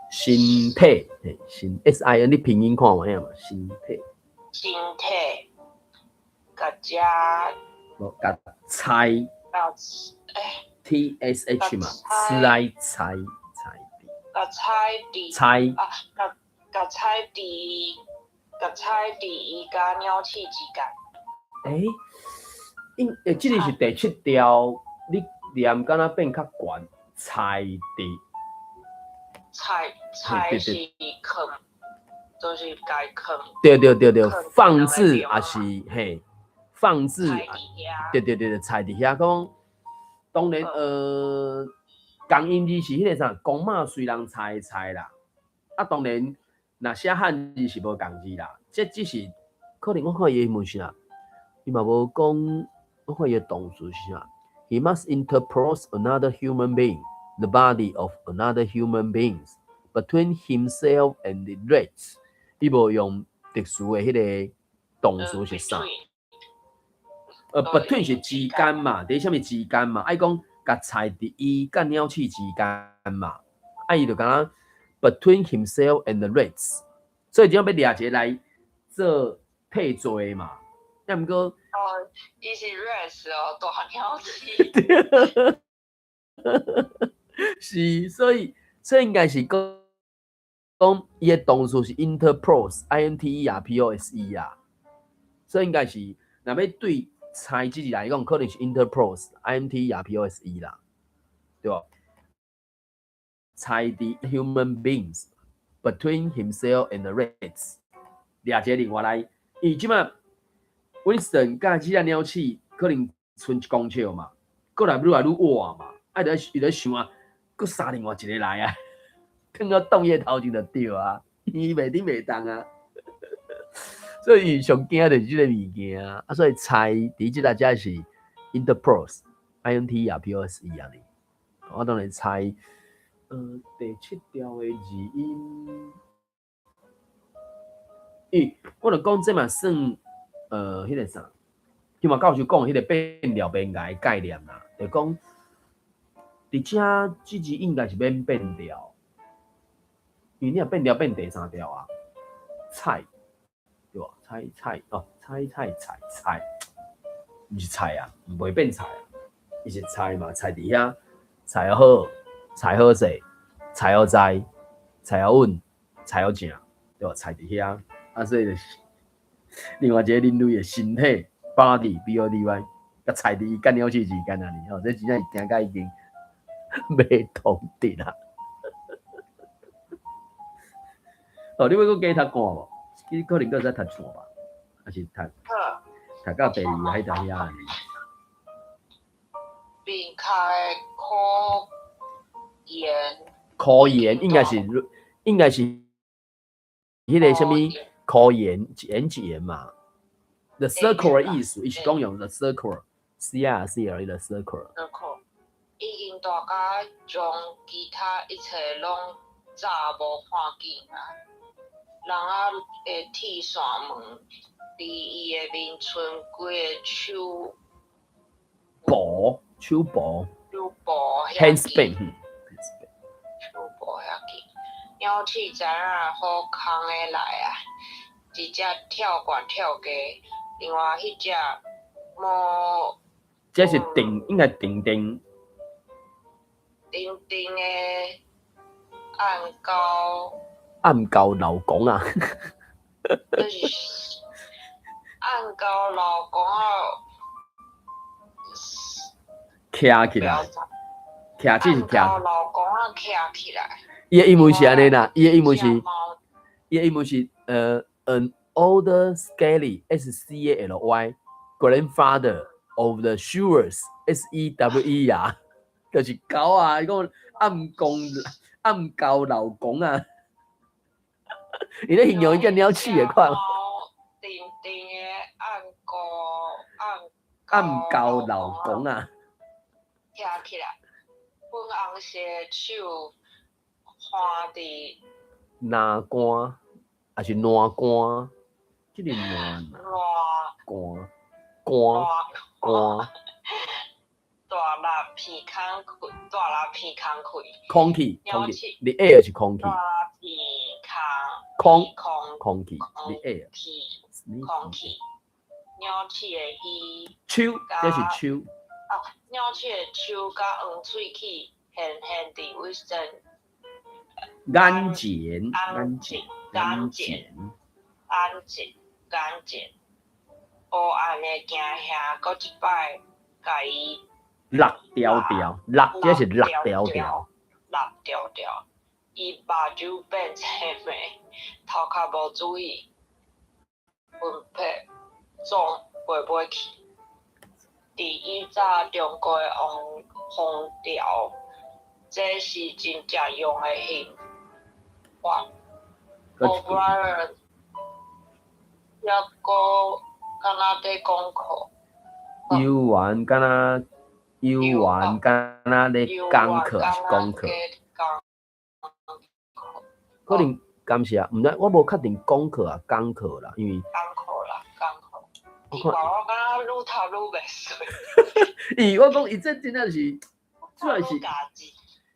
身體，身 S I N，你拼音看有影嘛？身體。身體，共遮。無，共猜。欸 T S H 嘛，猜猜猜。共猜佇。猜。啊，共共猜佇，共猜佇伊佮鳥鼠之間。欸，應欸，這个是第七條，你念敢若變較懸，猜佇。菜菜是囥，就是共囥。對對對對，放置也是嘿，放置。對對對對，菜佇遐講，當然仝音字是彼个啥，公媽隨人猜的猜啦。啊，當然，若寫漢字是無仝字啦。這只是可能我看伊英文是啥，伊嘛無講，我看伊的動詞是啥。He must interpose another human being, the body of another human beings between himself and the rats。伊無用特殊的彼个動詞是啥？between 是之間嘛，佇啥物之間嘛？愛講共菜佇伊佮鳥鼠之間嘛，啊伊就敢若 between himself and the rats，所以只要掠一个來做替罪嘛。啊，毋過，哦，伊是 rats 哦，大鳥鼠。是，所以應該是講講伊的動詞是 interpose，I N T E R P O S E 啊，所以應該是若欲對菜這字來講，可能是 interpose，I N T E R P O S E 啦，對無？菜佇 human beings between himself and the rats，掠一個另外來，伊這擺 Winston 佮這隻鳥鼠可能賰1公尺嘛，閣來愈來愈倚嘛，啊，伊咧想啊，閣殺另外一個來啊，囥到擋伊的頭前就對啊，伊袂頂袂動啊，所以伊上驚就是這個物件啊，所以菜佇這個才是 interpose，I N T E R P O S E 按呢，我當然猜，第七條的字音，咦，我就講這嘛算，彼个啥，金華教授講彼个變調變涯的概念啦，就講，佇遮這字應該是免變調，因為你若變調變第三調啊，菜，對無？菜菜哦，菜菜菜菜，毋是菜啊，毋袂變菜啊，伊是菜嘛，菜佇遐，菜好，菜好勢，菜好在，菜好穩，菜好正，對無？菜佇遐，啊，所以就是另外一個人類的身體 body B O D Y，佮菜佇伊佮鳥鼠之間按呢吼，這真正是驚甲已經袂通得啦。哦，你欲閣加讀看無？你可能閣會使讀一段吧，還是讀讀到第二彼條遐按呢？面殼的苦鹽。苦鹽應該是彼个啥物苦鹽，一鹽一鹽嘛。The circle 的意思，伊是講用 the circle，C I R C L E the circle。 circle 已經大甲將其他一切攏早無看見啊！人仔的鐵線門，佇伊的面賰規个手薄手薄手部遐，handspan，近，手部遐近。鳥鼠知影好空的來啊，一隻跳懸跳低，另外彼隻毛這是定應該定定定定的按溝，暗溝老公啊，就是按溝老公啊，徛起來，徛這是徛。按溝老公啊徛起來。伊的英文是按呢啦，伊的英文是，隻貓伊的英文是an old scaly S C A L Y grandfather of the sewers S E W E 啊，就是狗啊，伊講暗公暗溝老公啊，伊咧形容伊只鳥鼠的款，貓定定的按溝按暗溝老公啊，徛起來，粉紅色的手橫佇欄杆還是欄杆？這個欄欄杆杆杆大力鼻孔開，大力鼻孔開，空氣空氣，你 air 是空氣，大力鼻空孔空空氣，你 air 氣空氣，鳥鼠的耳手，這是手，啊，鳥鼠的手佮黃喙齒現現佇衛生眼前眼前眼前眼前眼前，黑暗的驚嚇，閣一擺共伊落條條，落這是落條條，落條條，伊目睭變青暝，頭殼無注意，魂魄總飛袂去。佇以早中國的王皇朝，這是真正用的刑法。閣一句 O'Brien 抑閣敢若佇講課，游玩敢若游玩敢若咧講課還是講課？講可能敢是啊，毋知我無確定講課啊講課啦，因為講課啦，講課。我看伊看我敢若愈讀愈袂順，伊我講伊這真正是，主要是愈家己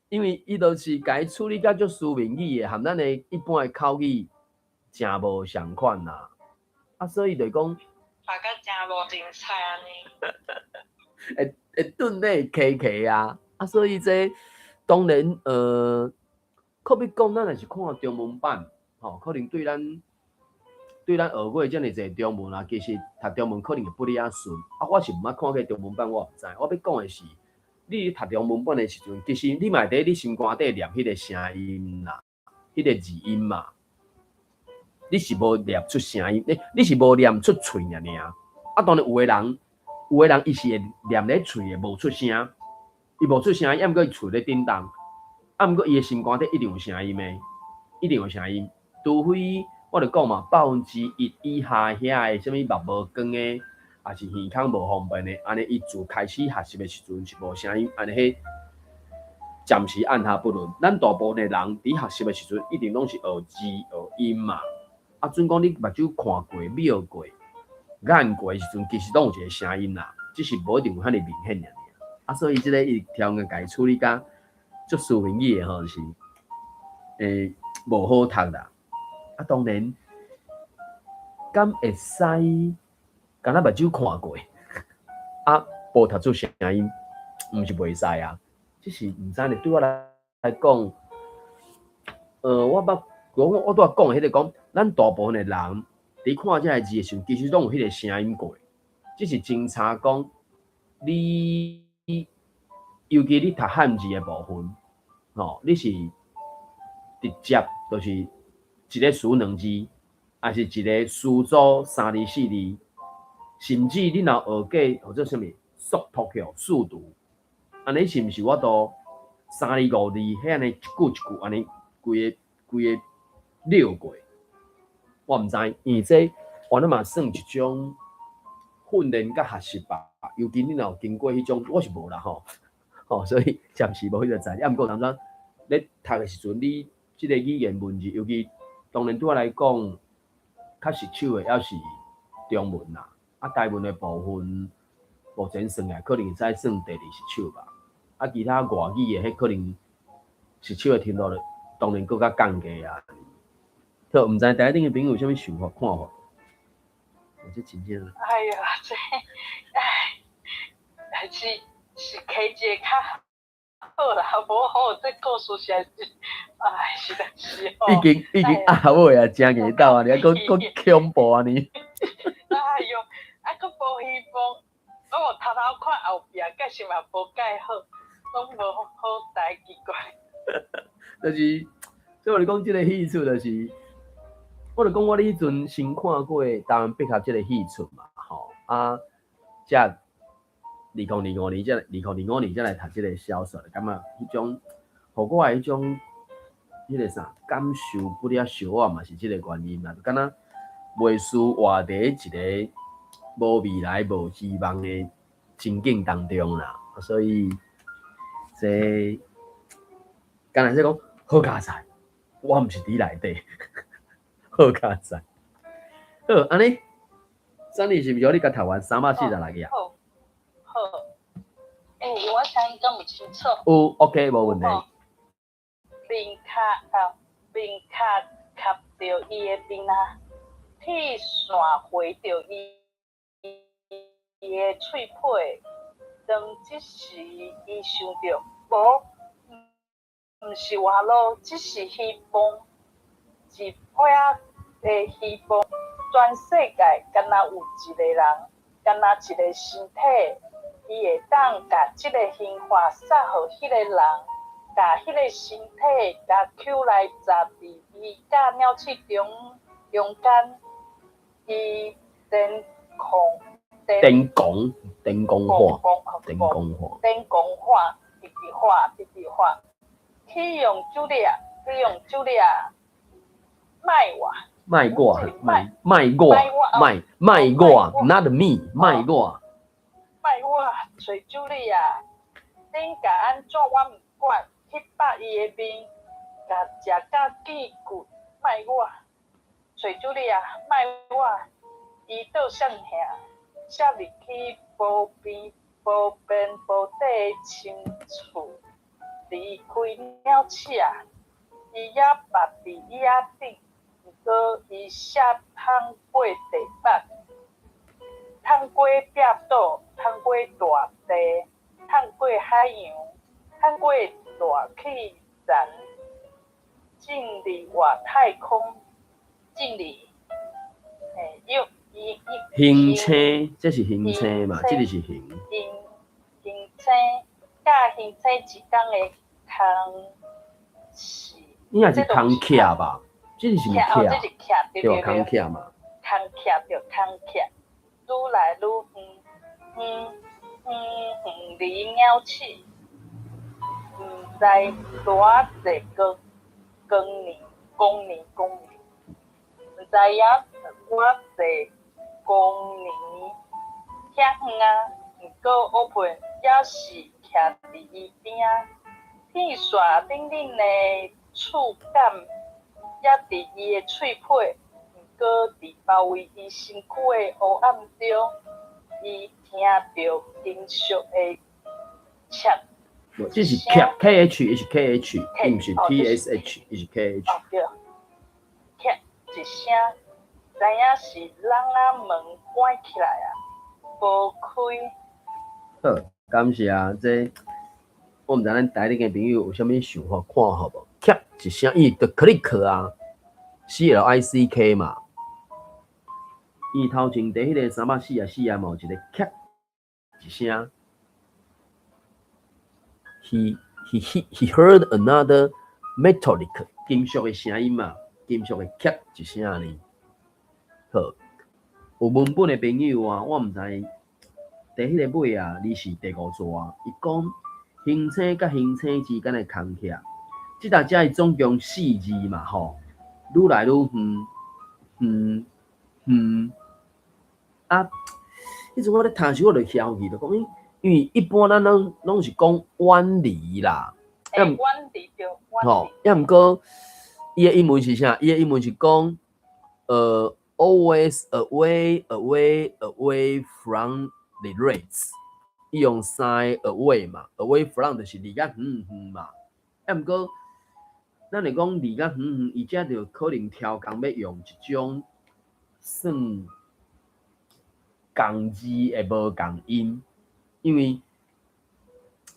因為伊就是共伊處理甲足書面語的，含咱的一般的口語誠無仝款啦。啊，所以就講讀甲誠無精彩按呢。會頓咧卡卡啊，啊，所以這當然可比講咱若是看中文版，吼，可能對咱學過遮爾濟中文啊，其實讀中文可能會不哩仔順。啊，我是毋捌看過中文版，我毋知。我欲講的是，你讀中文版的時陣，其實你嘛會佇你心肝底念彼個聲音啦，彼個字音嘛，你是無念出聲音，你是無念出喙爾爾。啊，當然有的人伊是會念咧喙的，無出聲，伊無出聲，抑毋過伊喙咧振動，啊，毋過伊的心肝底一定有聲音的，一定有聲音。除非我就講嘛，1%以下遐的啥物目無光的，抑是耳孔無方便的，按呢伊自開始學習的時陣是無聲音，按呢彼暫時按下不論。咱大部分的人佇學習的時陣，一定攏是學字學音嘛。啊，準講你目睭看過、瞄過、眼過的時陣，其實攏有一個聲音啦，只是無一定有遐爾明顯爾爾。啊，所以這个伊條件共伊處理甲足書面語的吼，就是無好讀啦。啊，當然，敢會使敢若目睭看過，啊，無讀出聲音，毋是袂使啊。只是毋知呢，對我來講，我捌我拄仔講的彼个講，咱大部分的人佇看這个字的時陣，其實攏有彼個聲音過，只是真差講，你尤其你讀漢字的部分，吼，你是直接就是一个詞兩字，抑是一个詞組三字四字，甚至你若學過或者啥物速讀吼速讀，按呢是毋是我都三字五字，彼按呢一句一句按呢規个規個溜過？我毋知，因為這原來嘛算一種訓練佮學習吧。尤其你若有經過彼種，我是無啦吼，吼，所以暫時無彼個知。啊，毋過當陣咧讀的時陣，你這个語言文字，尤其當然對我來講，較熟手的猶是中文啦。啊，台文的部分，目前算來可能會使算第二熟手吧。啊，其他外語的，彼可能熟手的程度，當然閣較降低啊。好，毋知台頂的朋友有啥物想法看法？我這真正。哎呀，這，唉，還是是開一个較好啦，無好，這故事實在是，唉，實在是吼。已經壓尾啊，誠硬鬥啊，你還閣閣恐怖按呢。哎喲，啊，閣無希望，我頭頭看後壁，蓋是嘛無蓋好，攏無好代奇怪。就是，所以我咧講這个戲出就是，我就講我彼陣先看過台灣百合這个戲出嘛，吼啊，才2025年才2025年才來讀這个小說，感覺彼種，予我的彼種，彼个啥感受不了小可嘛是這个原因啦，就敢若袂輸活佇一个無未來、無希望的情景當中啦，所以這敢若說講好佳哉，我毋是佇內底，好佳哉。好，按呢，珊妮是毋是予你共讀完346頁啊？好，好。欸，我聲音敢有清楚？有，OK，無問題。面殼啊，面殼磕著伊的面啊，鐵線劃著伊的喙皮。當這時，伊想著，無，毋是活路，只是希望，一撇的希望。全世界敢若有一个人，敢若一个身體，伊會當共這个刑罰送予彼个人，共彼个身體共搝來紮佇伊佮鳥鼠中中間，伊電控電光電光化，電光化，電光化，直直畫，直直畫，去用茱莉亞，去用茱莉亞，莫我，莫我，莫莫我，莫莫我，not me，莫我，莫我，揣茱莉亞，恁共按怎我毋管，去拍伊的面，共食甲見骨，莫我，揣茱莉亞，莫我，伊倒向遐，才入去無邊無邊無底的深處，離開鳥鼠仔，伊猶縛佇椅仔頂，毋過伊摔碰過地板，碰過壁倒，碰過大地，碰過海洋，碰過大氣層，進入外太空，進入，欸，又伊伊行星，這是行星嘛？這个是行。行行星，佮行星之間的空隙。應該是空隙吧？這個是毋是哦，這是隙，對對空隙嘛。空隙對空隙，愈來愈遠，遠遠遠離鳥鼠，毋知偌濟個光年，光年光年，毋知影偌濟光年遐遠啊！毋過烏笨猶是徛佇伊邊仔，鐵線頂頂的觸感，猶佇伊的喙皮，毋過佇包圍伊身軀的黑暗中，伊聽著金屬的切。這是 K K H，伊是 K H，伊毋是 T S H，伊是 K H。哦對，咔一聲，知影是籠仔門關起來啊，無開。好，感謝。這我毋知咱台頂的朋友有啥物想法看法無？咔一聲，伊就 click 啊，C L I C K 嘛。伊頭前佇彼个344頁嘛有一个咔一聲。He heard another metallic 金屬的聲音嘛，金屬的咔一聲呢。好，有文本的朋友啊，我毋知佇彼个尾啊，你是第五段，伊講行星佮行星之間的空隙，這搭遮伊總共四字嘛吼，愈來愈遠，遠遠啊，彼陣我咧讀時，我就曉去，就講因為一般咱攏是講遠離啦，欸，遠離對，吼，抑毋過伊的英文是啥？伊的英文是講，always away away away from the rats。伊用三個 away 嘛，away from 就是離較遠遠嘛。抑毋過，咱會講離較遠遠，伊遮就可能超工欲用一種算仝字的無仝音，因為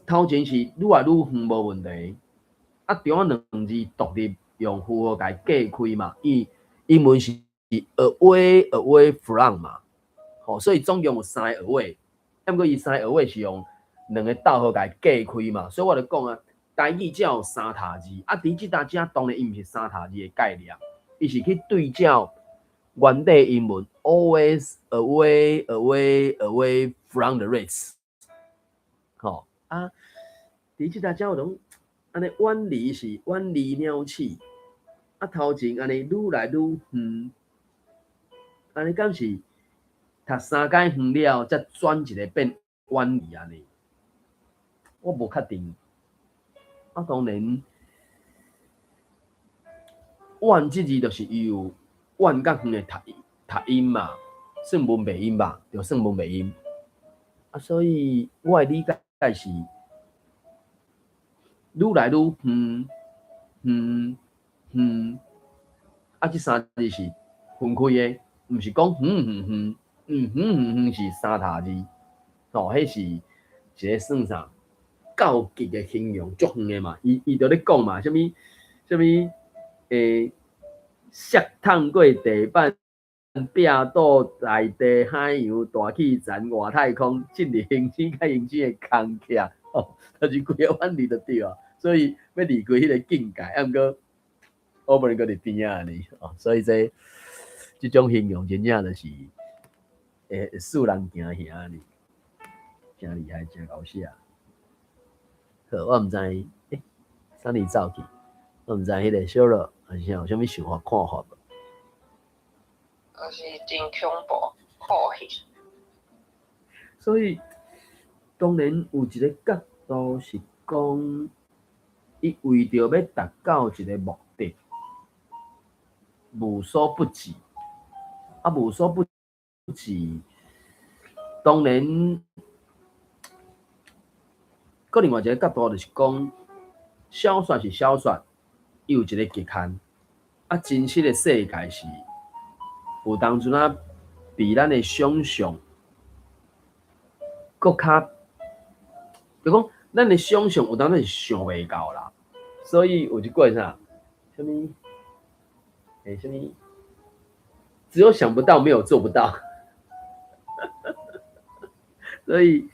頭前是愈來愈遠無問題，啊中間兩字獨立用符號共伊隔開嘛，伊英文是 away away from 嘛，吼，所以總共有三個 away，抑毋過伊三個 away 是用兩個逗號共伊隔開嘛，所以我就講啊，台語才有三塔字，啊，佇這搭遮當然伊毋是三塔字的概念，伊是去對照原底英文 always away away away from the rats，吼啊，佇這搭遮有種按呢遠離是遠離鳥鼠，啊頭前按呢愈來愈遠，按呢敢是讀三擺遠了，才轉一个變遠離按呢？我無確定。啊，當然，遠這字就是伊有遠佮遠的讀音嘛，算文袂音吧，對，算文袂音。啊，所以我的理解是愈來愈遠，遠，遠，啊，這三字是分開的，毋是講遠遠遠，遠遠遠遠是三塔字，吼，彼是一个算啥？究極的形容，足遠的嘛，伊就咧講嘛，啥物啥物，摔燙過地板，壁倒大地海洋大氣層外太空，進入行星佮行星的空隙，吼，就是規個遠離就對啊。所以欲離開彼个境界，啊，毋過我無能閣佇邊仔按呢，哦，所以這種形容真正就是會使人驚嚇按呢，誠厲害，誠𠢕寫。好，我毋知，啥人走去？我毋知彼个小樂還是啥有啥物想法看法無？就是真恐怖，可惜。所以當然有一個角度是講，伊為著欲達到一个目的，無所不至。啊，無所不至，當然，閣另外一个角度就是講，小說是小說，伊有一个極限。啊，真實的世界是有當陣仔比咱的想象閣較，就講咱的想象有當陣是想袂到啦。所以有一句啥？啥物？啥物？只有想不到，沒有做不到。所以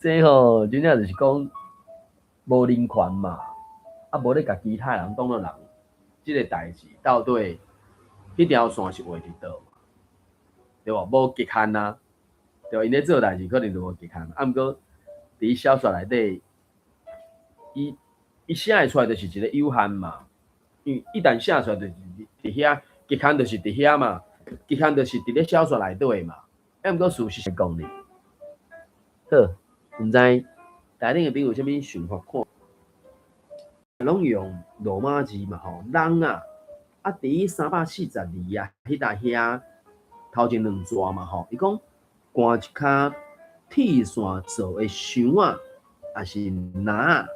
這吼真正就是講無人權嘛，啊無咧共其他人當做人，這个代誌到底彼條線是畫佇佗嘛？對無？無極限啊，對無？𪜶咧做代誌可能就無極限，啊，毋過佇小說內底，伊寫會出來就是一個有限嘛，因為一旦寫出來就是佇遐極限，就是佇遐嘛，極限就是佇咧小說內底嘛。啊，毋過事實是講呢，好，毋知台頂的朋友有啥物想法看？攏用羅馬字嘛吼，人啊，啊，佇342啊，彼搭遐頭前兩逝嘛吼，伊講掛一跤鐵線做的箱仔，抑是籃仔，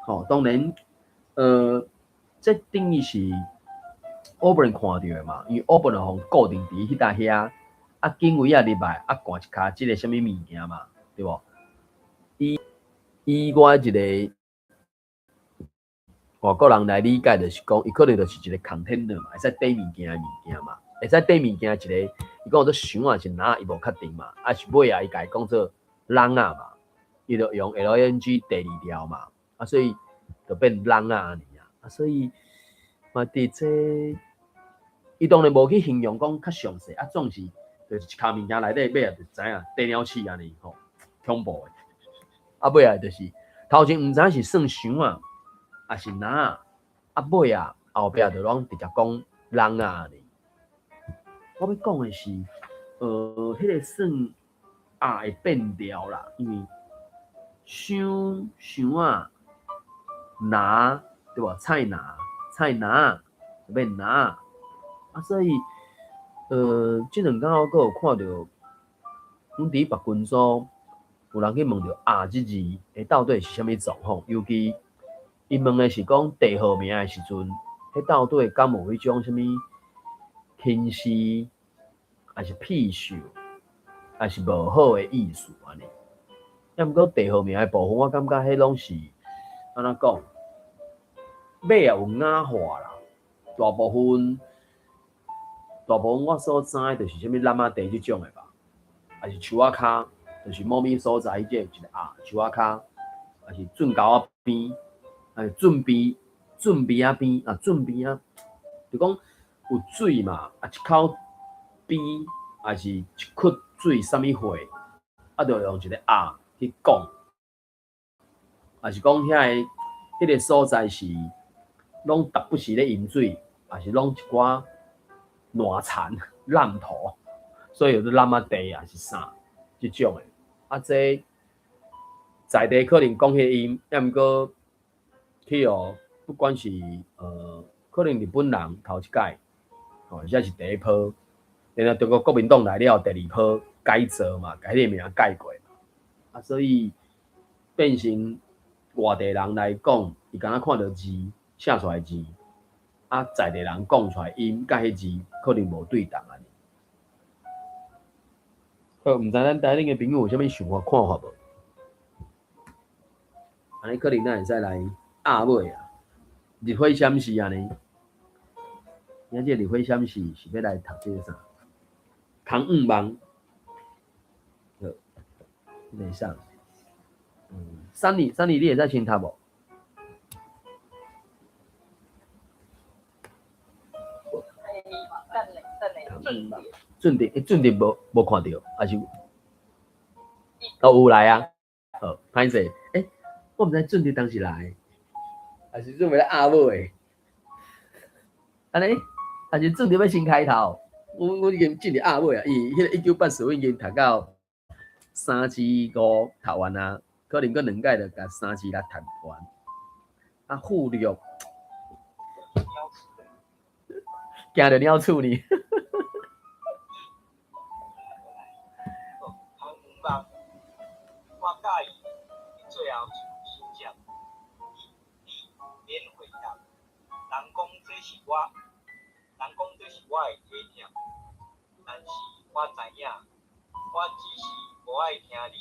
吼，當然，這等於是 Auburn 看著的嘛，因為 Auburn 就予固定佇彼搭遐，啊，警衛仔入來，啊，掛一跤這个啥物物件嘛，對無？以我一個外國人來理解，就是講，伊可能就是一個 container 嘛，會使綴物件的物件嘛，會使綴物件一個，伊講做箱仔是籃，伊無確定嘛，啊是尾仔伊共伊講做籠仔嘛，伊就用 LNG 第二條嘛，啊所以就變籠仔按呢啊，啊所以嘛佇這，伊當然無去形容講較詳細，啊總是就是一跤物件內底尾仔就知影綴鳥鼠按呢吼，恐怖的，啊尾仔就是頭前毋知影是算箱仔，抑是籃仔，啊尾仔後壁就攏直接講籠仔按呢。我欲講的是，彼个算啊會變調啦，因為箱箱仔籃對無？菜籃菜籃就變籃啊，所以這兩工我閣有看著，阮佇別群組有人去問著啊這字，欸到底是啥物狀況？尤其伊問的是講地號名的時陣，彼到底敢有彼種啥物輕視，抑是鄙視，抑是無好的意思按呢？抑毋過地號名的部分，我感覺彼攏是按怎講，尾也有雅化啦。大部分我所知的就是啥物湳仔地這種的吧，抑是樹仔跤，就是某物所在彼這一個啊樹仔跤，抑是圳溝仔邊，抑是圳邊圳邊仔邊啊圳邊仔，就講有水嘛，啊一口邊，抑是一窟水啥物貨，啊就用一個啊去講，抑是講遐个彼个所在是攏逐不時咧淹水，抑是攏一寡爛田爛土，所以叫做湳仔地啊是啥這種的。啊，這在地可能講彼个音，抑毋過去予不管是可能日本人頭一擺，吼，或者是第一波，然後中國國民黨來了第二波改造嘛，共彼个名改過嘛，啊，所以變成外地人來講，伊敢若看著字寫出來字，啊，在地人講出來音，佮彼字可能無對仝按呢。好，毋知咱台頂的朋友有啥物想法看法無？按呢可能咱會使來壓尾啊，日火閃視按呢。今這日火閃視是欲來讀這个啥？空五網。好，袂使。三里三里，你會使先讀無？等下等下，準點。準點，欸，準點無看著，抑是？哦，有來啊。好，歹勢，欸，我毋知準點當時來，抑是準備來壓尾？按呢，抑是準備欲先開頭？阮已經進入壓尾啊，伊彼个1984我已經讀到3至5讀完啊，可能閣兩擺就共3至6讀完。啊，附錄，驚著鳥鼠呢。我佮意你最後一句信息，你免回答。人講這是我的體貼，但是我知影，我只是無愛聽你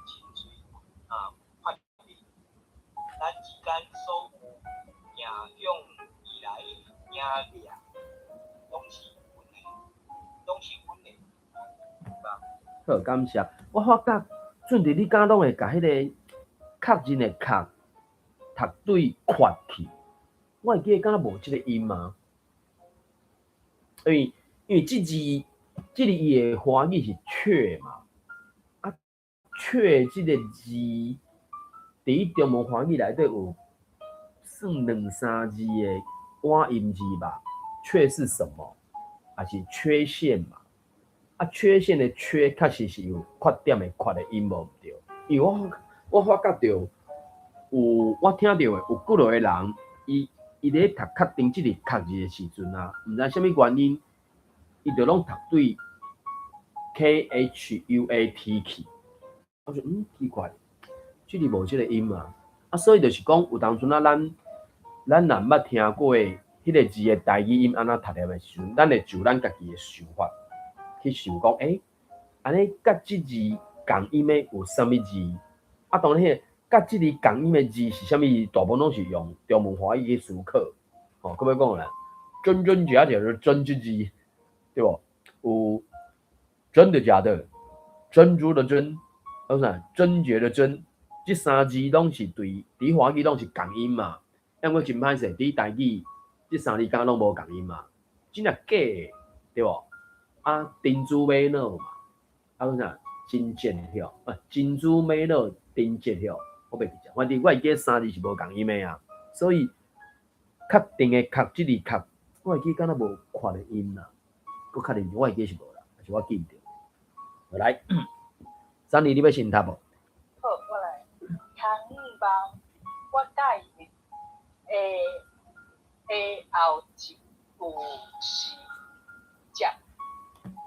親喙啊發言。咱之間所有行向未來的影掠，攏是阮的，攏是阮的。好，感謝。我發覺，準佇你敢攏會共彼个確認的確讀對缺去，我會記得敢若無這个音啊。因為這字伊的華語是確嘛，啊，確這个字，佇中文華語內底有算兩三字的倚音字吧？缺是什麼？抑是缺陷嘛？啊，缺陷的缺確實是有缺點的缺的音無毋對，因為我發覺著有我聽著的有幾落個人，伊咧讀確定這个確字的時陣啊，毋知啥物原因，伊就攏讀對 K H U A T 去。我說奇怪，這裡無這個音啊，啊，所以就是講有當陣啊，咱若毋捌聽過彼个字的台語音按怎讀念的時陣，咱會就咱家己的想法去想講，欸，按呢佮這字仝音的有啥物字？啊，當然彼个佮這字仝音的字是啥物字？大部分攏是用中文華語去思考。吼，閣欲講啦，真真假假的真這字，對無？有真的假的，珍珠的珍，還有啥？貞潔的貞，這三字攏是對，佇華語攏是仝音嘛。抑毋過真歹勢，佇台語這三字敢攏無仝音嘛，真正假的，對無？啊，珍珠瑪瑙嘛，啊，閣啥？真節吼，啊，珍珠瑪瑙珍節吼，我袂記得，反正我會記得三字是無仝音的啊，所以確定的確，這字確，我會記敢若無缺的音啦，閣確認我會記是無啦，還是我記毋著。來，珊妮，你欲先讀無？好，我來。空夢，我佮意你的後一句是接，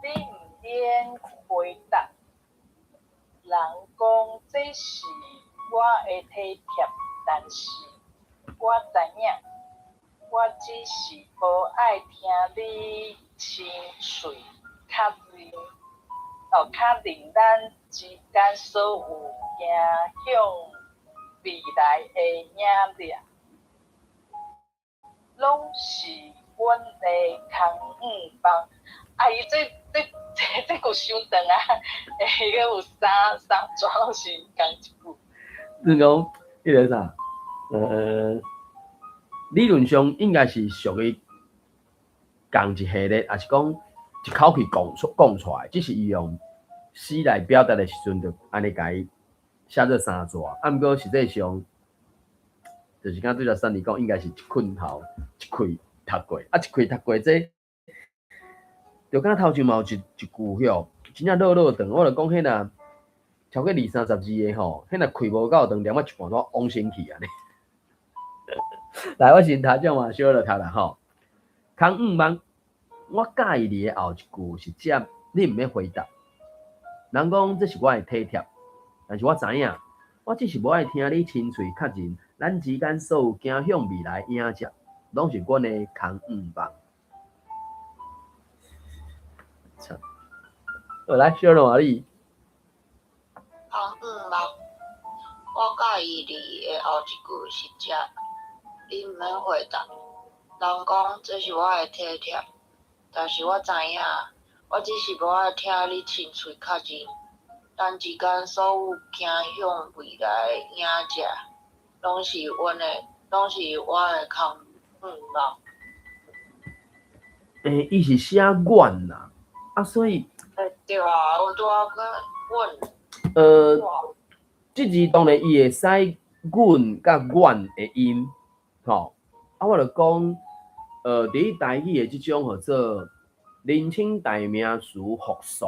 你毋免回答。人講這是我的體貼，但是我知影，我只是無愛聽你親喙確認，哦，確認咱之間所有走向未來的影跡，攏是阮的空夢。啊，伊這句傷長啊，欸，閣有三逝攏是仝一句。你講彼个啥？理論上應該是屬於仝一系列，抑是講一口氣講出來，只是伊用詩來表達的時陣，就按呢共伊寫做三逝。啊，毋過實際上，就是敢拄才珊妮講，應該是一困頭一氣讀過，啊，一氣讀過這，就敢頭前嘛有一句吼，真正落落長，我就講彼若超過二三十字的吼，彼若氣無夠長，念到一半都往生去按呢。來，我先讀，這嘛小就讀啦吼。空夢，我佮意你的後一句是接，你毋免回答。人講這是我的體貼，但是我知影，我只是無愛聽你親喙確認，咱之間所有走向未來影跡，攏是阮的空夢。好，來，小羅你。空夢，我佮意你的後一句是接，你毋免回答。人講這是我的體貼，但是我知影，我只是無愛聽你親喙確認，咱之間所有走向未來的影跡，攏是我的空夢。欸，伊是寫阮啦，啊，所以。欸，對啊，我拄仔講阮。這字當然伊會使阮佮阮的音，吼。啊，我就講，佇台語的這種號做人稱代名詞複數，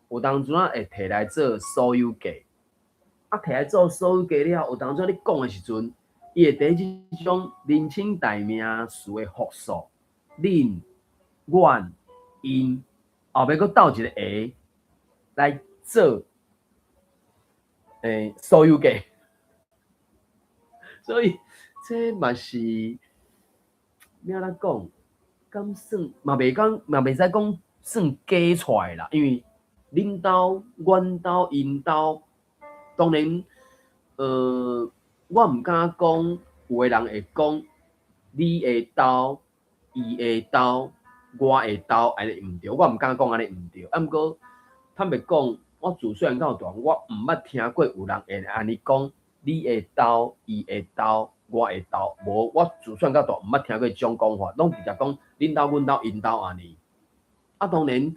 有當陣仔會提來做所有格。啊，提來做所有格了後，有當陣你講的時陣，伊會佇這種人稱代名詞的複數，恁、阮、𪜶後壁閣鬥一個的來做，所有格。所以這嘛是，欲按怎講？敢算嘛袂講，嘛袂使講算假出來啦，因為恁兜、阮兜、𪜶兜，當然，我毋敢講，有的人會講你的兜、伊的兜、我的兜，按呢毋對，我毋敢講按呢毋對。啊，毋過坦白講，我自細漢到大，我毋捌聽過有人會按呢講你的兜、伊的兜、我的兜，無，我自細漢到大毋捌聽過這種講法，攏直接講恁兜、阮兜、𪜶兜按呢。啊，當然，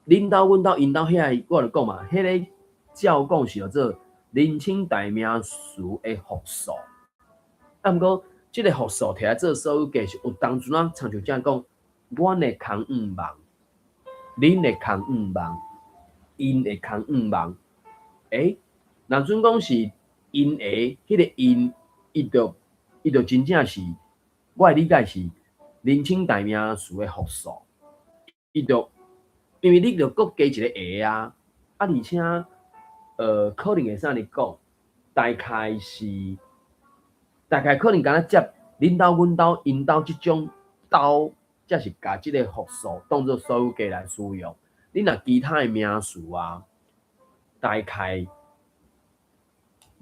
恁兜、阮兜、𪜶兜遐個，我就講嘛，彼个照講是叫做人稱代名詞的複數。啊，毋過這个複數提來做所有格是有當陣仔，親像這樣講，阮的空夢，恁的空夢，𪜶的空夢。欸，若準講是𪜶的，彼个𪜶，伊就真正是，我的理解是人稱代名詞的複數，伊就因為你就閣加一個的啊，啊，而且，可能會使按呢講，大概可能敢若接恁兜、阮兜、𪜶兜這種兜，才是共這个複數當做所有格來使用。你若其他的名詞啊，大概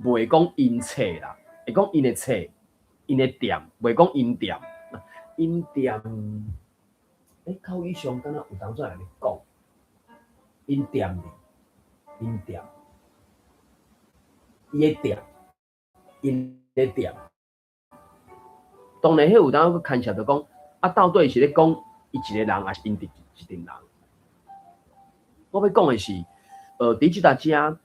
袂講𪜶冊啦，會講𪜶的冊、𪜶的店，袂講𪜶店。𪜶店，欸，口語上敢若有當陣按呢講，𪜶店哩，𪜶店，伊的店，𪜶的店。當然，彼有當閣牽涉著講，啊，到底是咧講伊一個人，抑是𪜶一陣人？我欲講的是，佇這搭遮，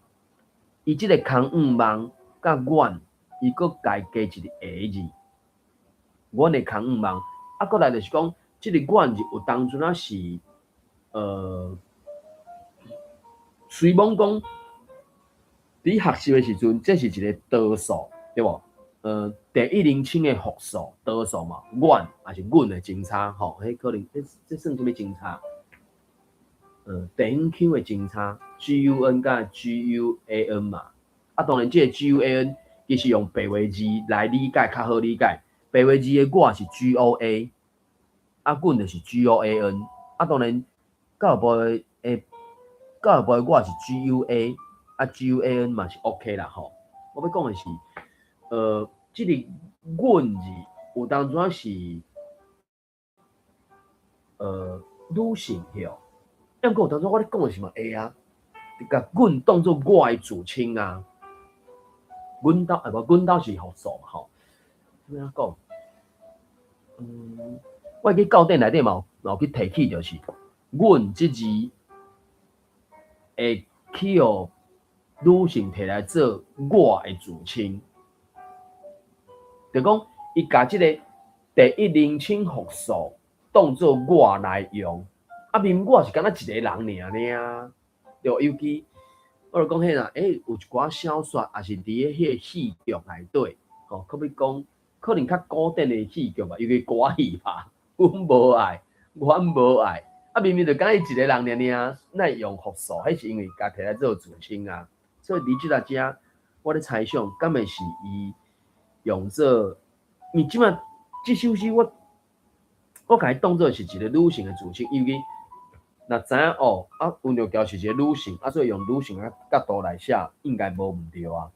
伊這個空夢佮阮，伊閣家加一個的字，阮的空夢。啊，閣來就是講，這個阮字有當陣仔是，雖罔講，佇學習的時陣，這是一個多數，對無？第一人稱的複數多數嘛，阮抑是阮的前差吼，彼可能，這算啥物前差？地方腔的前差，GUN 佮 GUAN 嘛。啊，當然，這个 GUAN 其實用白話字來理解較好理解。白話字的我是 GOA，啊，阮就是 GUAN。啊，當然，教育部的我是 GUA，啊，GUAN 嘛是 OK 啦吼。我欲講的是，這个阮字有當陣是，女性向，毋過有當陣我咧講的是嘛會啊，共阮當做我的自稱啊。阮兜啊無，阮兜是複數嘛吼。按怎講？我會記教典內底嘛有去提起，就是阮這字會去予女性提來做我的自稱，就講伊共這个第一人稱複數當做我來用，啊明明我是敢若一个人爾爾，對，尤其我就講彼啦，有一寡小說也是佇咧彼個戲劇內底，吼，閣欲講可能較古典的戲劇吧，尤其歌仔戲吧，阮無愛，阮無愛，啊明明就敢若伊一个人爾爾，哪會用複數？彼是因為共提來做自稱啊。所以佇這搭遮，我咧猜想，敢會是伊用做？因為這擺這首詩我共伊當做是一個女性的自稱，尤其若知影哦，啊溫玉喬是一個女性，啊所以用女性的角度來寫，應該無毋對啊。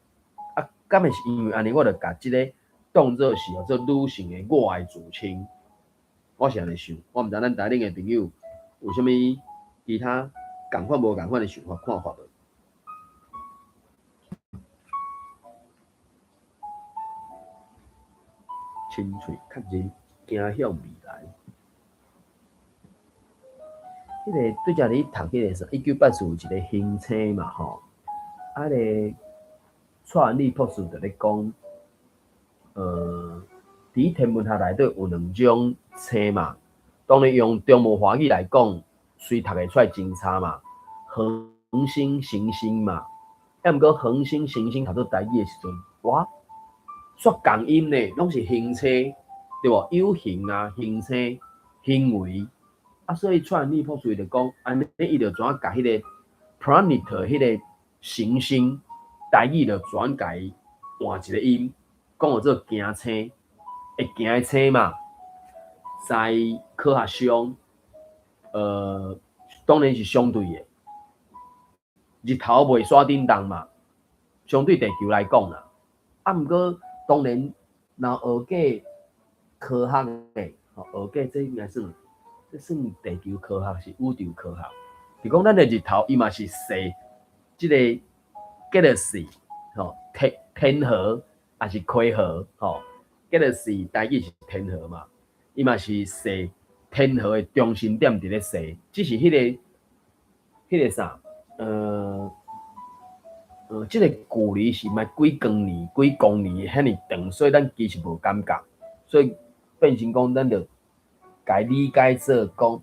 啊，敢會是因為按呢，我就共這个當做是號做女性的我的自稱，我是按呢想，我毋知咱台頂的朋友有啥物其他仝款無仝款的想法看法無？清喙確認，行向未來。彼个拄才咧讀彼个啥？1984有一个行星嘛吼，啊个蔡元立博士就咧講，佇天文學內底有兩種星嘛。當然用中文華語來講，雖讀會出來真差嘛，恆星、行星嘛。啊，毋過恆星、行星讀做台語的時陣，哇，煞仝音呢，攏是行星，對無？有形啊，行星、行為。啊，所以蔡元立博士就講，按呢伊就怎共彼个 planet 彼个行星，台語就轉共伊換一个音，講號做行星，會行的星嘛。在科學上，當然是相對的，日頭袂煞振動嘛，相對地球來講啦。啊，毋過當然，若學過科學的，吼，學過這應該算，這算地球科學是宇宙科學。就講咱的日頭，伊嘛是踅這个 galaxy，吼，天河抑是開河，吼，galaxy 台語是天河嘛，伊嘛是踅天河的中心點佇咧踅，只是彼个啥，這个距離是毋幾光年、幾光年遐爾長，所以咱其實無感覺，所以變成講咱就共伊理解做講，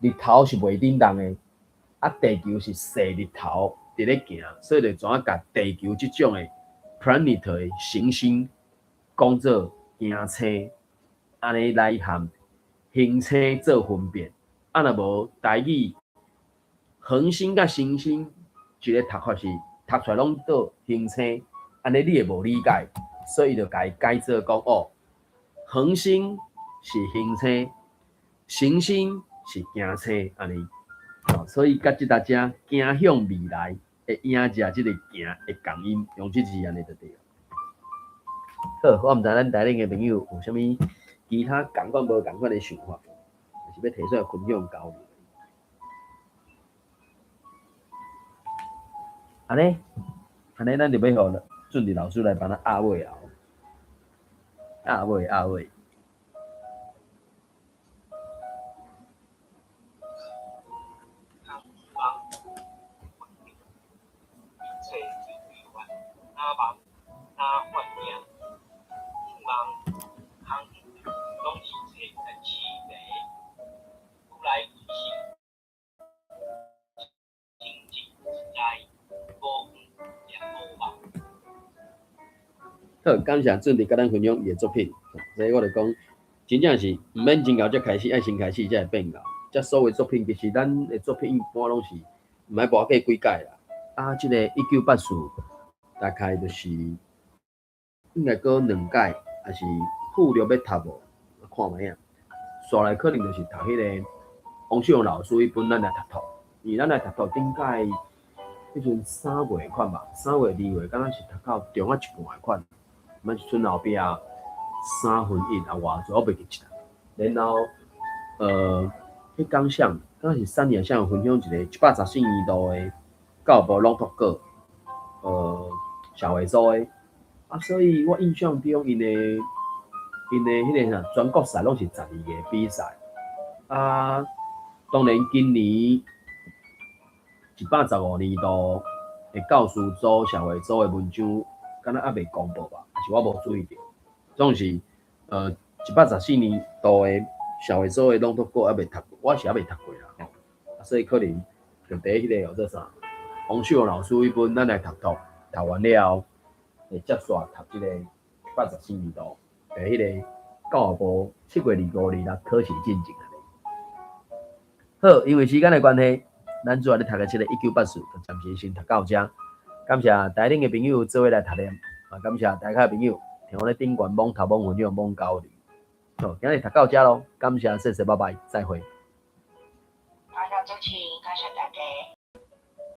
日頭是袂振動的，啊地球是踅日頭佇咧行，所以就怎共地球這種的 planet 的行星講做行星，按呢來和行星做分別。啊若無台語，恆星佮行星一个讀法是讀出來攏做行星，按呢你會無理解，所以就共伊改做講哦，恆星是行星，行星是行星，按呢。哦，所以佮這搭遮行向未來的影子，這个行的仝音，用這字按呢就對。好，我毋知咱台頂的朋友有啥物其他仝款無仝款的想法，抑是欲提出來分享交流。按呢，按呢，咱就欲予俊迪老師來幫咱壓尾啊，壓尾壓尾。好，感謝俊迪佮咱分享伊的作品，所以我就講，真正是毋免真𠢕才開始，愛先開始才會變𠢕。這所有作品其實咱的作品一般攏是毋愛跋過幾屆啦。啊，這個1984大概就是應該閣兩屆，抑是附錄欲讀無？看覓仔。紲來可能就是讀彼個王秀榮老師彼本咱來讀托，因為咱來讀托頂屆彼陣3月款吧，3月2月，敢若是讀到中仔一半的款，毋是賰後壁1/3啊偌濟，我袂記得。然後，彼工啥，敢若是三年啥有分享一個114年度的教育部朗讀稿，社會組的，啊，所以我印象中𪜶的彼個啥全國賽攏是12個比賽，啊，當然今年115年度的教師組、社會組的文章，敢若猶未公布吧？抑是我無注意著。總是，114年度的社會組的朗讀稿猶未讀，我是猶未讀過啦吼。啊，所以可能就佇彼個叫做啥，王秀榮老師彼本咱來讀讀，讀完了後，會接續讀這個114年度的彼個教育部7月25日考試進前按呢。好，因為時間的關係，咱主要咧讀的這個一九八四，就暫時先讀到這。感謝台頂的朋友做伙來讀念，嘛感謝台下的朋友聽我咧頂懸罔頭罔分享罔交流。好，今日讀到這囉，感謝，謝謝，拜拜，再會。感謝主持。